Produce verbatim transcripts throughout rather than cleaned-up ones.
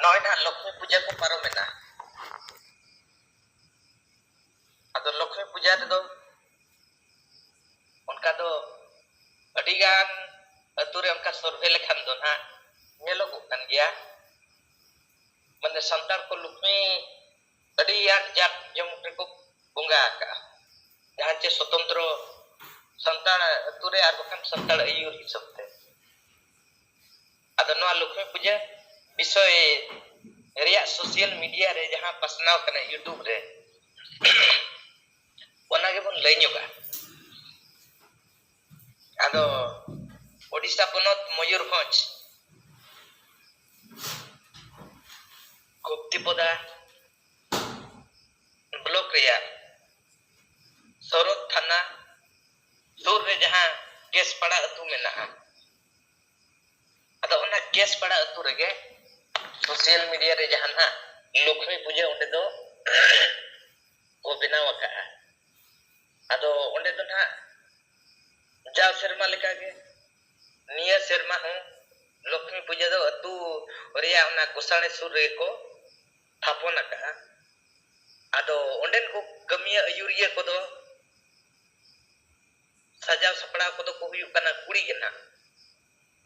ᱱᱚᱜᱼᱚᱭ ᱱᱟᱦᱟᱜ ᱞᱚᱠᱠᱷᱢᱤ ᱯᱩᱡᱟᱹ ᱠᱚ ᱯᱟᱨᱚᱢᱮᱱᱟ᱾ ᱟᱫᱚ ᱞᱚᱠᱠᱷᱢᱤ ᱯᱩᱡᱟᱹ ᱨᱮᱫᱚ ᱚᱱᱠᱟ ᱫᱚ ᱟᱹᱰᱤᱜᱟᱱ ᱟᱹᱛᱩ ᱨᱮ ᱚᱱᱠᱟ ᱥᱚᱨᱵᱷᱮ ᱞᱮᱠᱷᱟᱱ ᱫᱚ ᱱᱟᱦᱟᱜ ᱧᱮᱞᱚᱜᱚᱜ ᱠᱟᱱ ᱜᱮᱭᱟ᱾ ᱢᱟᱱᱮ ᱥᱟᱱᱛᱟᱲ ᱠᱚ ᱞᱚᱠᱠᱷᱢᱤ ᱟᱹᱰᱤ ᱟᱸᱴ ᱡᱟᱠ ᱡᱚᱢᱚᱠ ᱨᱮᱠᱚ ᱵᱚᱸᱜᱟ ᱟᱠᱟᱜᱼᱟ, ᱡᱟᱦᱟᱸ ᱪᱮ ᱥᱚᱛᱚᱱᱛᱨᱚ ᱥᱟᱱᱛᱟᱲ ᱟᱹᱛᱩ ᱨᱮ ᱟᱨ ᱵᱟᱠᱷᱟᱱ ᱥᱟᱱᱛᱟᱲ ᱟᱹᱭᱩᱨ ᱦᱤᱥᱟᱹᱵ ᱛᱮ᱾ ᱟᱫᱚ ᱱᱚᱣᱟ ᱞᱚᱠᱠᱷᱢᱤ ᱯᱩᱡᱟᱹ ᱵᱤᱥᱚᱭ ᱨᱮᱭᱟᱜ ᱥᱳᱥᱟᱞ ᱢᱤᱰᱤᱭᱟ ᱨᱮ ᱡᱟᱦᱟᱸ ᱯᱟᱥᱱᱟᱣ ᱠᱟᱱᱟ YouTube ᱨᱮ, ᱚᱱᱟ ᱜᱮᱵᱚᱱ ᱞᱟᱹᱭ ᱧᱚᱜᱟ᱾ ᱟᱫᱚ ᱳᱰᱤᱥᱟ ᱯᱚᱱᱚᱛ ᱢᱚᱭᱩᱨᱵᱷᱚᱸᱡᱽ ᱜᱩᱯᱛᱤᱯᱚᱫᱟ ᱵᱞᱚᱠ ᱨᱮᱭᱟᱜ ᱥᱚᱨᱚᱫ ᱛᱷᱟᱱᱟ ᱥᱩᱨ ᱨᱮ ᱡᱟᱦᱟᱸ ᱠᱮᱥᱯᱟᱲᱟ ᱟᱹᱛᱩ ᱢᱮᱱᱟᱜᱼᱟ, ᱟᱫᱚ ᱚᱱᱟ ᱠᱮᱥᱯᱟᱲᱟ ᱟᱹᱛᱩ ᱨᱮᱜᱮ ᱥᱳᱥᱟᱞ ᱢᱤᱰᱤᱭᱟ ᱨᱮ ᱡᱟᱦᱟᱸ ᱱᱟᱦᱟᱜ ᱞᱚᱠᱠᱷᱢᱤ ᱯᱩᱡᱟᱹ ᱚᱸᱰᱮ ᱫᱚ ᱠᱚ ᱵᱮᱱᱟᱣ ᱟᱠᱟᱜᱼᱟ᱾ ᱟᱫᱚ ᱚᱸᱰᱮ ᱫᱚ ᱱᱟᱦᱟᱜ ᱡᱟᱣ ᱥᱮᱨᱢᱟ ᱞᱮᱠᱟᱜᱮ ᱱᱤᱭᱟᱹ ᱥᱮᱨᱢᱟ ᱦᱚᱸ ᱞᱚᱠᱠᱷᱢᱤ ᱯᱩᱡᱟᱹ ᱫᱚ ᱟᱹᱛᱩ ᱨᱮᱭᱟᱜ ᱚᱱᱟ ᱜᱚᱥᱟᱬᱮ ᱥᱩᱨ ᱨᱮᱜᱮ ᱠᱚ ᱛᱷᱟᱯᱚᱱ ᱟᱠᱟᱜᱼᱟ᱾ ᱟᱫᱚ ᱚᱸᱰᱮᱱ ᱠᱚ ᱠᱟᱹᱢᱤᱭᱟᱹ ᱟᱹᱭᱩᱨᱤᱭᱟᱹ ᱠᱚᱫᱚ ᱥᱟᱡᱟᱣ ᱥᱟᱯᱲᱟᱣ ᱠᱚᱫᱚ ᱠᱚ ᱦᱩᱭᱩᱜ ᱠᱟᱱᱟ ᱠᱩᱲᱤ ᱜᱮ ᱱᱟᱦᱟᱜ᱾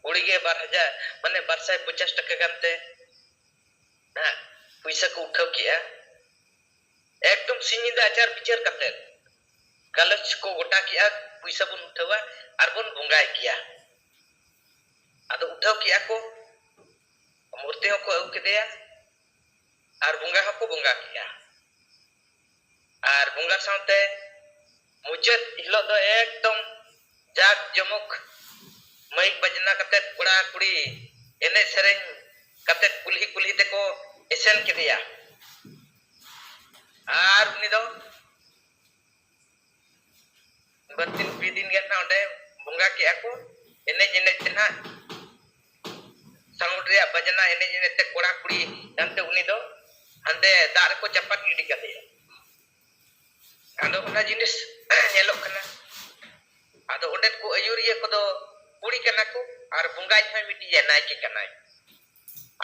ᱠᱩᱲᱤ ᱜᱮ ᱵᱟᱨ ᱦᱟᱡᱟᱨ, ᱢᱟᱱᱮ ᱵᱟᱨ ᱥᱟᱭ ᱯᱚᱧᱪᱟᱥ ᱴᱟᱠᱟ ᱜᱟᱱᱛᱮ ᱱᱟᱦᱟᱜ ᱯᱩᱭᱥᱟᱹ ᱠᱚ ᱩᱴᱷᱟᱹᱣ ᱠᱮᱜᱼᱟ᱾ ᱮᱠᱫᱚᱢ ᱥᱤᱧ ᱧᱤᱫᱟᱹ ᱟᱪᱟᱨ ᱵᱤᱪᱟᱹᱨ ᱠᱟᱛᱮᱫ ᱜᱟᱞᱚᱪ ᱠᱚ ᱜᱚᱴᱟ ᱠᱮᱜᱼᱟ, ᱯᱩᱭᱥᱟᱹ ᱵᱚᱱ ᱩᱴᱷᱟᱹᱣᱟ ᱟᱨ ᱵᱚᱱ ᱵᱚᱸᱜᱟᱭ ᱜᱮᱭᱟ᱾ ᱟᱫᱚ ᱩᱴᱷᱟᱹᱣ ᱠᱮᱜᱼᱟ ᱠᱚ, ᱢᱩᱨᱛᱤ ᱦᱚᱸᱠᱚ ᱟᱹᱜᱩ ᱠᱮᱫᱮᱭᱟ ᱟᱨ ᱵᱚᱸᱜᱟ ᱦᱚᱸᱠᱚ ᱵᱚᱸᱜᱟ ᱠᱮᱜᱼᱟ᱾ ᱟᱨ ᱵᱚᱸᱜᱟ ᱥᱟᱶᱛᱮ ᱢᱩᱪᱟᱹᱫ ᱦᱤᱞᱳᱜ ᱫᱚ ᱮᱠᱫᱚᱢ ᱡᱟᱠ ᱡᱚᱢᱚᱠ ᱢᱟᱹᱭᱤᱠ ᱵᱟᱡᱽᱱᱟ ᱠᱟᱛᱮᱫ ᱠᱚᱲᱟ ᱠᱩᱲᱤ ᱮᱱᱮᱡ ᱥᱮᱨᱮᱧ ᱠᱟᱛᱮᱫ ᱠᱩᱞᱦᱤ ᱠᱩᱞᱦᱤ ᱛᱮᱠᱚ ᱮᱥᱮᱱ ᱠᱮᱫᱮᱭᱟ᱾ ᱟᱨ ᱩᱱᱤ ᱫᱚ ᱵᱟᱨ ᱫᱤᱱ ᱯᱮ ᱫᱤᱱ ᱜᱟᱱ ᱱᱟᱜ ᱚᱸᱰᱮ ᱵᱚᱸᱜᱟ ᱠᱮᱜᱼᱟ ᱠᱚ᱾ ᱮᱱᱮᱡ ᱮᱱᱮᱡ ᱛᱮ ᱱᱟᱜ ᱥᱟᱣᱩᱱᱰ ᱨᱮᱭᱟᱜ ᱵᱟᱡᱽᱱᱟ ᱮᱱᱮᱡ ᱮᱱᱮᱡ ᱛᱮ ᱠᱚᱲᱟ ᱠᱩᱲᱤ ᱜᱟᱱᱛᱮ ᱩᱱᱤ ᱫᱚ ᱦᱟᱱᱛᱮ ᱫᱟᱜ ᱨᱮᱠᱚ ᱪᱟᱯᱟᱫ ᱜᱤᱰᱤ ᱠᱟᱫᱮᱭᱟ᱾ ᱟᱫᱚ ᱚᱱᱟ ᱡᱤᱱᱤᱥ ᱧᱮᱞᱚᱜ ᱠᱟᱱᱟ᱾ ᱟᱫᱚ ᱚᱸᱰᱮᱱ ᱠᱚ ᱟᱹᱭᱩᱨᱤᱭᱟᱹ ᱠᱚᱫᱚ ᱠᱩᱲᱤ ᱠᱟᱱᱟ ᱠᱚ ᱟᱨ ᱵᱚᱸᱜᱟᱭᱤᱡ ᱦᱚᱸᱭ ᱢᱤᱫᱴᱤᱡ ᱱᱟᱭᱠᱮ ᱠᱟᱱᱟᱭ᱾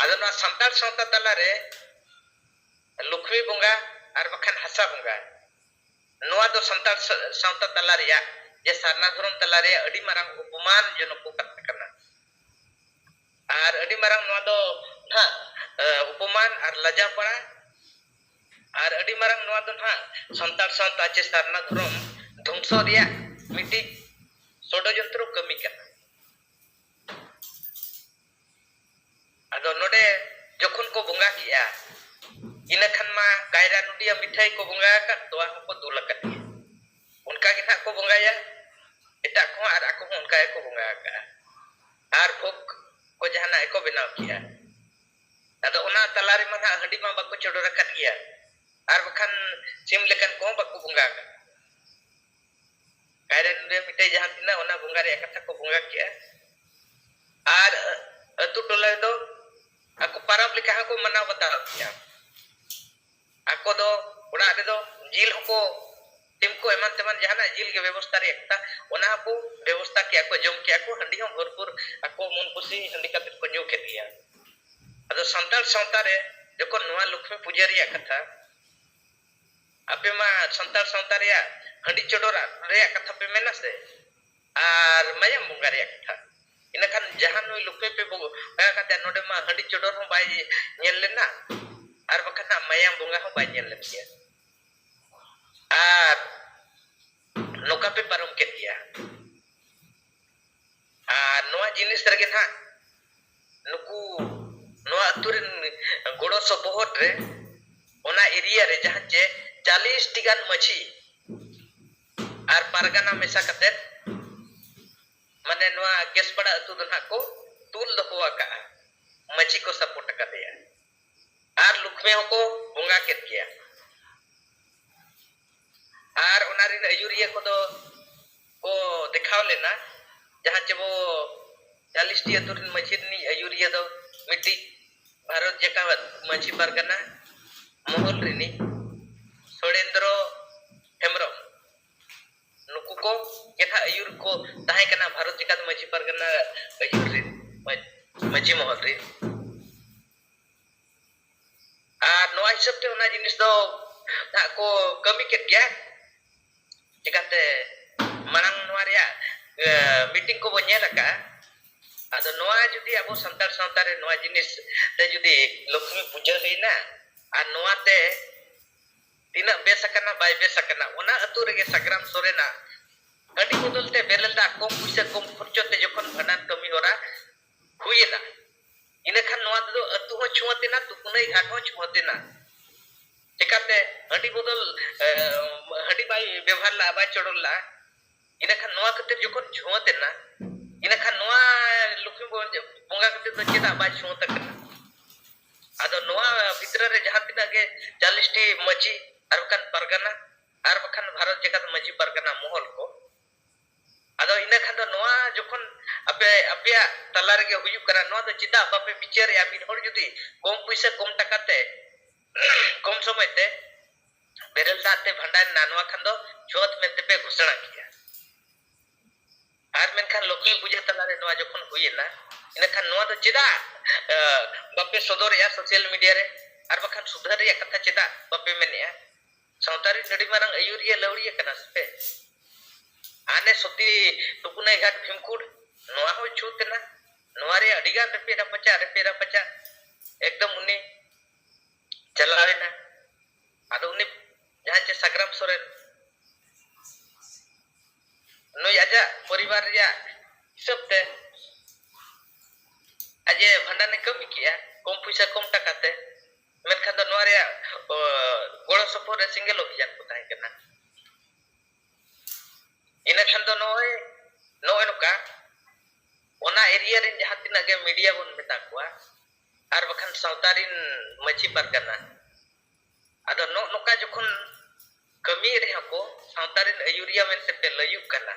ᱟᱫᱚ ᱱᱚᱣᱟ ᱥᱟᱱᱛᱟᱲ ᱥᱟᱶᱛᱟ ᱛᱟᱞᱟᱨᱮ ᱞᱚᱠᱷᱢᱤ ᱵᱚᱸᱜᱟ ᱟᱨ ᱵᱟᱠᱷᱟᱱ ᱦᱟᱥᱟ ᱵᱚᱸᱜᱟ, ᱱᱚᱣᱟ ᱫᱚ ᱥᱟᱱᱛᱟᱲ ᱥᱟ- ᱥᱟᱶᱛᱟ ᱛᱟᱞᱟ ᱨᱮᱭᱟᱜ, ᱡᱮ ᱥᱟᱨᱱᱟ ᱫᱷᱚᱨᱚᱢ ᱛᱟᱞᱟ ᱨᱮᱭᱟᱜ ᱟᱹᱰᱤ ᱢᱟᱨᱟᱝ ᱚᱯᱚᱢᱟᱱ ᱡᱚᱱᱚᱠ ᱠᱟᱛᱷᱟ ᱠᱟᱱᱟ᱾ ᱟᱨ ᱟᱹᱰᱤ ᱢᱟᱨᱟᱝ ᱱᱚᱣᱟ ᱫᱚ ᱱᱟᱦᱟᱜ, ᱮ, ᱚᱯᱚᱢᱟᱱ ᱟᱨ ᱞᱟᱡᱟᱣ ᱯᱟᱲᱟ, ᱟᱨ ᱟᱹᱰᱤ ᱢᱟᱨᱟᱝ ᱱᱚᱣᱟ ᱫᱚ ᱱᱟᱦᱟᱜ ᱥᱟᱱᱛᱟᱲ ᱥᱟᱶᱛᱟ ᱪᱮ ᱥᱟᱨᱱᱟ ᱫᱷᱚᱨᱚᱢ ᱫᱷᱚᱝᱥᱚ ᱨᱮᱭᱟᱜ ᱢᱤᱫᱴᱤᱡ ᱥᱚᱰᱚᱡᱚᱱᱛᱨᱚ ᱠᱟᱹᱢᱤ ᱠᱟᱱᱟ᱾ ᱟᱫᱚ ᱱᱚᱰᱮ ᱡᱚᱠᱷᱚᱱ ᱠᱚ ᱵᱚᱸᱜᱟ ᱠᱮᱜᱼᱟ, ᱤᱱᱟᱹ ᱠᱷᱟᱱ ᱢᱟ ᱠᱟᱭᱨᱟ ᱱᱩᱰᱤᱭᱟ ᱢᱤᱴᱷᱟᱹᱭ ᱠᱚ ᱵᱚᱸᱜᱟ ᱟᱠᱟᱫ, ᱛᱚᱣᱟ ᱦᱚᱸᱠᱚ ᱫᱩᱞ ᱟᱠᱟᱫ ᱜᱮᱭᱟ᱾ ᱚᱱᱠᱟ ᱜᱮ ᱱᱟᱦᱟᱜ ᱠᱚ ᱵᱚᱸᱜᱟᱭᱟ ᱮᱴᱟᱜ ᱠᱚᱦᱚᱸ, ᱟᱨ ᱟᱠᱚ ᱦᱚᱸ ᱚᱱᱠᱟ ᱜᱮᱠᱚ ᱵᱚᱸᱜᱟ ᱟᱠᱟᱜᱼᱟ᱾ ᱟᱨ ᱵᱷᱳᱜᱽ ᱠᱚ ᱡᱟᱦᱟᱱᱟᱜ ᱜᱮᱠᱚ ᱵᱮᱱᱟᱣ ᱠᱮᱜᱼᱟ᱾ ᱟᱫᱚ ᱚᱱᱟ ᱛᱟᱞᱟ ᱨᱮᱢᱟ ᱱᱟᱦᱟᱜ ᱦᱟᱺᱰᱤ ᱢᱟ ᱵᱟᱠᱚ ᱪᱚᱰᱚᱨ ᱟᱠᱟᱫ ᱜᱮᱭᱟ, ᱟᱨ ᱵᱟᱠᱷᱟᱱ ᱥᱤᱢ ᱞᱮᱠᱟᱱ ᱠᱚᱦᱚᱸ ᱵᱟᱠᱚ ᱵᱚᱸᱜᱟ ᱟᱠᱟᱫ᱾ ᱠᱟᱭᱨᱟ ᱱᱩᱰᱤᱭᱟ ᱢᱤᱴᱷᱟᱹᱭ ᱡᱟᱦᱟᱸ ᱛᱤᱱᱟᱹᱜ, ᱚᱱᱟ ᱵᱚᱸᱜᱟ ᱨᱮᱭᱟᱜ ᱠᱟᱛᱷᱟ ᱠᱚ ᱵᱚᱸᱜᱟ ᱠᱮᱜᱼᱟ᱾ ᱟᱨ ᱟᱹᱛᱩ ᱴᱚᱞᱟ ᱨᱮᱫᱚ ᱟᱠᱚ ᱯᱟᱨᱟᱵᱽ ᱞᱮᱠᱟ ᱦᱚᱸᱠᱚ ᱢᱟᱱᱟᱣ ᱵᱟᱛᱟᱣ ᱠᱮᱜᱼᱟ᱾ ᱟᱠᱚ ᱫᱚ ᱚᱲᱟᱜ ᱨᱮᱫᱚ ᱡᱤᱞ ᱦᱚᱸᱠᱚ, ᱥᱤᱢ ᱠᱚ ᱮᱢᱟᱱ ᱛᱮᱢᱟᱱ ᱡᱟᱦᱟᱱᱟᱜ ᱡᱤᱞ ᱜᱮ ᱵᱮᱵᱚᱥᱛᱟ ᱨᱮᱭᱟᱜ ᱠᱟᱛᱷᱟ, ᱚᱱᱟ ᱦᱚᱸᱠᱚ ᱵᱮᱵᱚᱥᱛᱟ ᱠᱮᱜᱼᱟ ᱠᱚ, ᱡᱚᱢ ᱠᱮᱜᱼᱟ ᱠᱚ, ᱦᱟᱺᱰᱤ ᱦᱚᱸ ᱵᱷᱚᱨᱯᱩᱨ ᱟᱠᱚ ᱢᱚᱱ ᱠᱩᱥᱤ ᱦᱟᱺᱰᱤ ᱠᱟᱛᱮ ᱠᱚ ᱧᱩ ᱠᱮᱫ ᱜᱮᱭᱟ᱾ ᱟᱫᱚ ᱥᱟᱱᱛᱟᱲ ᱥᱟᱶᱛᱟ ᱨᱮ ᱡᱚᱠᱷᱚᱱ ᱱᱚᱣᱟ ᱞᱚᱠᱷᱢᱤ ᱯᱩᱡᱟᱹ ᱨᱮᱭᱟᱜ ᱠᱟᱛᱷᱟ, ᱟᱯᱮ ᱢᱟ ᱥᱟᱱᱛᱟᱲ ᱥᱟᱶᱛᱟ ᱨᱮᱭᱟᱜ ᱦᱟᱺᱰᱤ ᱪᱚᱰᱚᱨ ᱨᱮᱭᱟᱜ ᱠᱟᱛᱷᱟ ᱯᱮ ᱢᱮᱱᱟ ᱥᱮ, ᱟᱨ ᱢᱟᱭᱟᱢ ᱵᱚᱸᱜᱟ ᱨᱮᱭᱟᱜ ᱠᱟᱛᱷᱟ, ᱤᱱᱟᱹᱠᱷᱟᱱ ᱡᱟᱦᱟᱸ ᱱᱩᱭ ᱞᱚᱠᱷᱢᱤ ᱯᱮ ᱵᱚᱸᱜᱟ ᱠᱟᱛᱮ ᱱᱚᱰᱮ ᱢᱟ ᱦᱟᱺᱰᱤ ᱪᱚᱰᱚᱨ ᱦᱚᱸ ᱵᱟᱭ ᱧᱮᱞ ᱞᱮᱱᱟ, ᱟᱨ ᱵᱟᱠᱷᱟᱱ ᱦᱟᱸᱜ ᱢᱟᱭᱟᱢ ᱵᱚᱸᱜᱟ ᱦᱚᱸ ᱵᱟᱭ ᱧᱮᱞ ᱞᱮᱱ ᱜᱮᱭᱟ᱾ ᱟᱨ ᱱᱚᱝᱠᱟ ᱯᱮ ᱯᱟᱨᱚᱢ ᱠᱮᱫ ᱜᱮᱭᱟ᱾ ᱟᱨ ᱱᱚᱣᱟ ᱡᱤᱱᱤᱥ ᱨᱮᱜᱮ ᱱᱟᱦᱟᱜ ᱱᱩᱠᱩ ᱱᱚᱣᱟ ᱟᱹᱛᱩ ᱨᱮᱱ ᱜᱚᱲᱚ ᱥᱚᱯᱚᱦᱚᱫ ᱨᱮ, ᱚᱱᱟ ᱮᱨᱤᱭᱟ ᱨᱮ ᱡᱟᱦᱟᱸ ᱪᱮ ᱪᱟᱞᱤᱥ ᱴᱤ ᱜᱟᱱ ᱢᱟᱹᱡᱷᱤ ᱟᱨ ᱯᱟᱨᱜᱟᱱᱟ ᱢᱮᱥᱟ ᱠᱟᱛᱮᱫ, ᱢᱟᱱᱮ ᱱᱚᱣᱟ ᱠᱮᱥᱯᱟᱲᱟ ᱟᱹᱛᱩ ᱫᱚ ᱱᱟᱦᱟᱜ ᱠᱚ ᱛᱩᱞ ᱫᱚᱦᱚ ᱟᱠᱟᱜᱼᱟ, ᱢᱟᱹᱡᱷᱤ ᱠᱚ ᱥᱟᱯᱳᱨᱴ ᱟᱠᱟᱫᱮᱭᱟ᱾ ᱟᱨ ᱞᱩᱠᱷᱢᱤ ᱦᱚᱸᱠᱚ ᱵᱚᱸᱜᱟ ᱠᱮᱫ ᱜᱮᱭᱟ᱾ ᱟᱨ ᱚᱱᱟ ᱨᱮᱱ ᱟᱹᱭᱩᱨᱤᱭᱟᱹ ᱠᱚᱫᱚ ᱠᱚ ᱫᱮᱠᱷᱟᱣ ᱞᱮᱱᱟ, ᱡᱟᱦᱟᱸ ᱪᱮ ᱵᱚ ᱪᱟᱞᱤᱥ ᱴᱤ ᱟᱹᱛᱩ ᱨᱮᱱ ᱢᱟᱹᱡᱷᱤ ᱨᱤᱱᱤᱡ ᱟᱹᱭᱩᱨᱤᱭᱟᱹ ᱫᱚ ᱢᱤᱫᱴᱤᱡ ᱵᱷᱟᱨᱚᱛ ᱡᱟᱠᱟᱛ ᱢᱟᱹᱡᱷᱤ ᱯᱟᱨᱜᱟᱱᱟ ᱢᱚᱦᱚᱞ ᱨᱤᱱᱤᱡ ᱥᱚᱲᱮᱱᱫᱨᱚ ᱦᱮᱢᱵᱨᱚᱢ, ᱱᱩᱠᱩ ᱠᱚ ᱜᱮ ᱱᱟᱦᱟᱜ ᱟᱹᱭᱩᱨ ᱠᱚ ᱛᱟᱦᱮᱸ ᱠᱟᱱᱟ ᱵᱷᱟᱨᱚᱛ ᱡᱟᱠᱟᱛ ᱢᱟᱹᱡᱷᱤ ᱯᱟᱨᱜᱟᱱᱟ ᱟᱹᱭᱩᱨ ᱨᱤᱱ, ᱢᱟᱹᱡᱷᱤ ᱢᱚᱦᱚᱞ ᱨᱤᱱ᱾ ᱟᱨ ᱱᱚᱣᱟ ᱦᱤᱥᱟᱹᱵ ᱛᱮ ᱚᱱᱟ ᱡᱤᱱᱤᱥ ᱫᱚ ᱱᱟᱜ ᱠᱚ ᱠᱟᱹᱢᱤ ᱠᱮᱫ ᱜᱮᱭᱟ᱾ ᱪᱤᱠᱟᱹᱛᱮ ᱢᱟᱲᱟᱝ ᱱᱚᱣᱟ ᱨᱮᱭᱟᱜ ᱢᱤᱴᱤᱝ ᱠᱚᱵᱚ ᱧᱮᱞ ᱟᱠᱟᱫᱼᱟ᱾ ᱟᱫᱚ ᱱᱚᱣᱟ ᱡᱩᱫᱤ ᱟᱵᱚ ᱥᱟᱱᱛᱟᱲ ᱥᱟᱶᱛᱟ ᱨᱮ ᱱᱚᱣᱟ ᱡᱤᱱᱤᱥ ᱛᱮ ᱡᱩᱫᱤ ᱞᱚᱠᱷᱢᱤ ᱯᱩᱡᱟᱹ ᱦᱩᱭᱱᱟ ᱟᱨ ᱱᱚᱣᱟ ᱛᱮ ᱛᱤᱱᱟᱹᱜ ᱵᱮᱥ ᱟᱠᱟᱱᱟ ᱵᱟᱭ ᱵᱮᱥ ᱟᱠᱟᱱᱟ, ᱚᱱᱟ ᱟᱹᱛᱩ ᱨᱮᱜᱮ ᱥᱟᱜᱽᱨᱟᱢ ᱥᱚᱨᱮᱱᱟᱜ ᱦᱟᱺᱰᱤ ᱵᱚᱫᱚᱞ ᱛᱮ ᱵᱮᱨᱮᱞ ᱫᱟᱜ ᱠᱚᱢ ᱯᱩᱭᱥᱟᱹ ᱠᱚᱢ ᱠᱷᱚᱨᱪᱚ ᱛᱮ ᱡᱚᱠᱷᱚᱱ ᱵᱷᱟᱸᱰᱟᱱ ᱠᱟᱹᱢᱤ ᱦᱚᱨᱟ ᱦᱩᱭᱮᱱᱟ, ᱤᱱᱟᱹᱠᱷᱟᱱ ᱱᱚᱣᱟ ᱛᱮᱫᱚ ᱟᱹᱛᱩ ᱦᱚᱸ ᱪᱷᱩᱣᱟᱹᱛ ᱮᱱᱟ, ᱛᱩᱯᱩᱱᱟᱹᱭ ᱜᱷᱟᱴ ᱦᱚᱸ ᱪᱷᱩᱣᱟᱹᱛ ᱮᱱᱟ᱾ ᱪᱮᱠᱟᱛᱮ ᱦᱟᱺᱰᱤ ᱵᱚᱫᱚᱞ ᱦᱟᱺᱰᱤ ᱵᱟᱭ ᱵᱮᱵᱚᱦᱟᱨ ᱞᱟᱜᱼᱟ, ᱵᱟᱭ ᱪᱚᱰᱚᱨ ᱞᱟᱜᱼᱟ᱾ ᱤᱱᱟᱹᱠᱷᱟᱱ ᱱᱚᱣᱟ ᱠᱷᱟᱹᱛᱤᱨ ᱡᱚᱠᱷᱚᱱ ᱪᱷᱩᱣᱟᱹᱛ ᱮᱱᱟ, ᱤᱱᱟᱹᱠᱷᱟᱱ ᱱᱚᱣᱟ ᱞᱚᱠᱷᱢᱤ ᱵᱚᱸᱜᱟ ᱠᱷᱟᱹᱛᱤᱨ ᱫᱚ ᱪᱮᱫᱟᱜ ᱵᱟᱭ ᱪᱷᱩᱣᱟᱹᱛ ᱟᱠᱟᱱᱟ? ᱟᱫᱚ ᱱᱚᱣᱟ ᱵᱷᱤᱛᱨᱤ ᱨᱮ ᱡᱟᱦᱟᱸ ᱛᱤᱱᱟᱹᱜ ᱜᱮ ᱪᱟᱞᱤᱥ ᱴᱤ ᱢᱟᱹᱡᱷᱤ ᱟᱨ ᱵᱟᱠᱷᱟᱱ ᱯᱟᱨᱜᱟᱱᱟ ᱟᱨ ᱵᱟᱠᱷᱟᱱ ᱵᱷᱟᱨᱚᱛ ᱡᱟᱠᱟᱛ ᱢᱟᱹᱡᱷᱤ ᱯᱟᱨᱜᱟᱱᱟ ᱢᱚᱦᱚᱞ ᱠᱚ, ᱟᱫᱚ ᱤᱱᱟᱹ ᱠᱷᱟᱱ ᱫᱚ ᱱᱚᱣᱟ ᱡᱚᱠᱷᱚᱱ ᱟᱯᱮ ᱟᱯᱮᱭᱟᱜ ᱛᱟᱞᱟ ᱨᱮᱜᱮ ᱦᱩᱭᱩᱜ ᱠᱟᱱᱟ, ᱱᱚᱣᱟ ᱫᱚ ᱪᱮᱫᱟᱜ ᱵᱟᱯᱮ ᱵᱤᱪᱟᱹᱨᱮᱜᱼᱟ? ᱢᱤᱫ ᱦᱚᱲ ᱡᱩᱫᱤ ᱠᱚᱢ ᱯᱩᱭᱥᱟᱹ ᱠᱚᱢ ᱴᱟᱠᱟ ᱛᱮ ᱠᱚᱢ ᱥᱚᱢᱚᱭ ᱛᱮ ᱵᱮᱨᱮᱞ ᱫᱟᱜ ᱛᱮ ᱵᱷᱟᱸᱰᱟᱱ ᱮᱱᱟ, ᱱᱚᱣᱟ ᱠᱷᱟᱱ ᱫᱚ ᱪᱷᱩᱣᱟᱹᱛ ᱢᱮᱱᱛᱮ ᱯᱮ ᱜᱷᱳᱥᱚᱱᱟ ᱠᱮᱭᱟ᱾ ᱟᱨ ᱢᱮᱱᱠᱷᱟᱱ ᱞᱚᱠᱷᱢᱤ ᱯᱩᱡᱟᱹ ᱛᱟᱞᱟᱨᱮ ᱱᱚᱣᱟ ᱡᱚᱠᱷᱚᱱ ᱦᱩᱭᱮᱱᱟ, ᱤᱱᱟᱹᱠᱷᱟᱱ ᱱᱚᱣᱟ ᱫᱚ ᱪᱮᱫᱟᱜ ᱵᱟᱯᱮ ᱥᱚᱫᱚᱨᱮᱜᱼᱟ ᱥᱳᱥᱟᱞ ᱢᱤᱰᱤᱭᱟ ᱨᱮ? ᱟᱨ ᱵᱟᱠᱷᱟᱱ ᱥᱩᱫᱷᱟᱹᱨ ᱨᱮᱭᱟᱜ ᱠᱟᱛᱷᱟ ᱪᱮᱫᱟᱜ ᱵᱟᱯᱮ ᱢᱮᱱᱮᱜᱼᱟ? ᱥᱟᱶᱛᱟ ᱨᱮᱱ ᱟᱹᱰᱤ ᱢᱟᱨᱟᱝ ᱟᱹᱭᱩᱨᱤᱭᱟᱹ ᱞᱟᱹᱣᱲᱤᱭᱟᱹ ᱠᱟᱱᱟ ᱥᱮ ᱯᱮ? ᱦᱟᱱᱮ ᱥᱚᱛᱤ ᱴᱩᱠᱩᱱᱟᱹᱭ ᱜᱷᱟᱴ ᱵᱷᱤᱢᱠᱩᱲ, ᱱᱚᱣᱟ ᱦᱚᱸ ᱪᱷᱩᱛ ᱮᱱᱟ᱾ ᱱᱚᱣᱟ ᱨᱮᱭᱟᱜ ᱟᱹᱰᱤ ᱜᱟᱱ ᱨᱮᱯᱮ ᱨᱟᱯᱟᱪᱟᱜ, ᱨᱮᱯᱮ ᱨᱟᱯᱟᱪᱟᱜ᱾ ᱮᱠᱫᱚᱢ ᱩᱱᱤ ᱪᱟᱞᱟᱣ ᱮᱱᱟ᱾ ᱟᱫᱚ ᱩᱱᱤ ᱡᱟᱦᱟᱸᱭ ᱪᱮ ᱥᱟᱜᱽᱨᱟᱢ ᱥᱚᱨᱮᱱ, ᱱᱩᱭ ᱟᱡᱟᱜ ᱯᱚᱨᱤᱵᱟᱨ ᱨᱮᱭᱟᱜ ᱦᱤᱥᱟᱹᱵ ᱛᱮ ᱟᱡ ᱮ ᱵᱷᱟᱸᱰᱟᱱ ᱮ ᱠᱟᱹᱢᱤ ᱠᱮᱜᱼᱟ, ᱠᱚᱢ ᱯᱚᱭᱥᱟ ᱠᱚᱢ ᱴᱟᱠᱟ ᱛᱮ᱾ ᱢᱮᱱᱠᱷᱟᱱ ᱫᱚ ᱱᱚᱣᱟ ᱨᱮᱭᱟᱜ ᱜᱚᱲᱚ ᱥᱚᱯᱚᱦᱚᱫ ᱨᱮ ᱥᱤᱸᱜᱮᱞ ᱚᱵᱷᱤᱡᱟᱱ ᱠᱚ ᱛᱟᱦᱮᱸ ᱠᱟᱱᱟ᱾ ᱤᱱᱟᱹ ᱠᱷᱟᱱ ᱫᱚ ᱱᱚᱜᱼᱚᱭ ᱱᱚᱜᱼᱚᱭ ᱱᱚᱝᱠᱟ ᱚᱱᱟ ᱮᱨᱤᱭᱟ ᱨᱮᱱ ᱡᱟᱦᱟᱸ ᱛᱤᱱᱟᱹᱜ ᱜᱮ ᱢᱤᱰᱤᱭᱟ ᱵᱚᱱ ᱢᱮᱛᱟ ᱠᱚᱣᱟ, ᱟᱨ ᱵᱟᱠᱷᱟᱱ ᱥᱟᱶᱛᱟ ᱨᱮᱱ ᱢᱟᱹᱡᱷᱤ ᱯᱟᱨᱜᱟᱱᱟ, ᱟᱫᱚ ᱱᱚᱜᱼᱚ ᱱᱚᱝᱠᱟ ᱡᱚᱠᱷᱚᱱ ᱠᱟᱹᱢᱤᱭᱮᱫ ᱨᱮᱦᱚᱸ ᱠᱚ ᱥᱟᱶᱛᱟ ᱨᱮᱱ ᱟᱹᱭᱩᱨᱤᱭᱟᱹ ᱢᱮᱱᱛᱮ ᱯᱮ ᱞᱟᱹᱭᱩᱜ ᱠᱟᱱᱟ,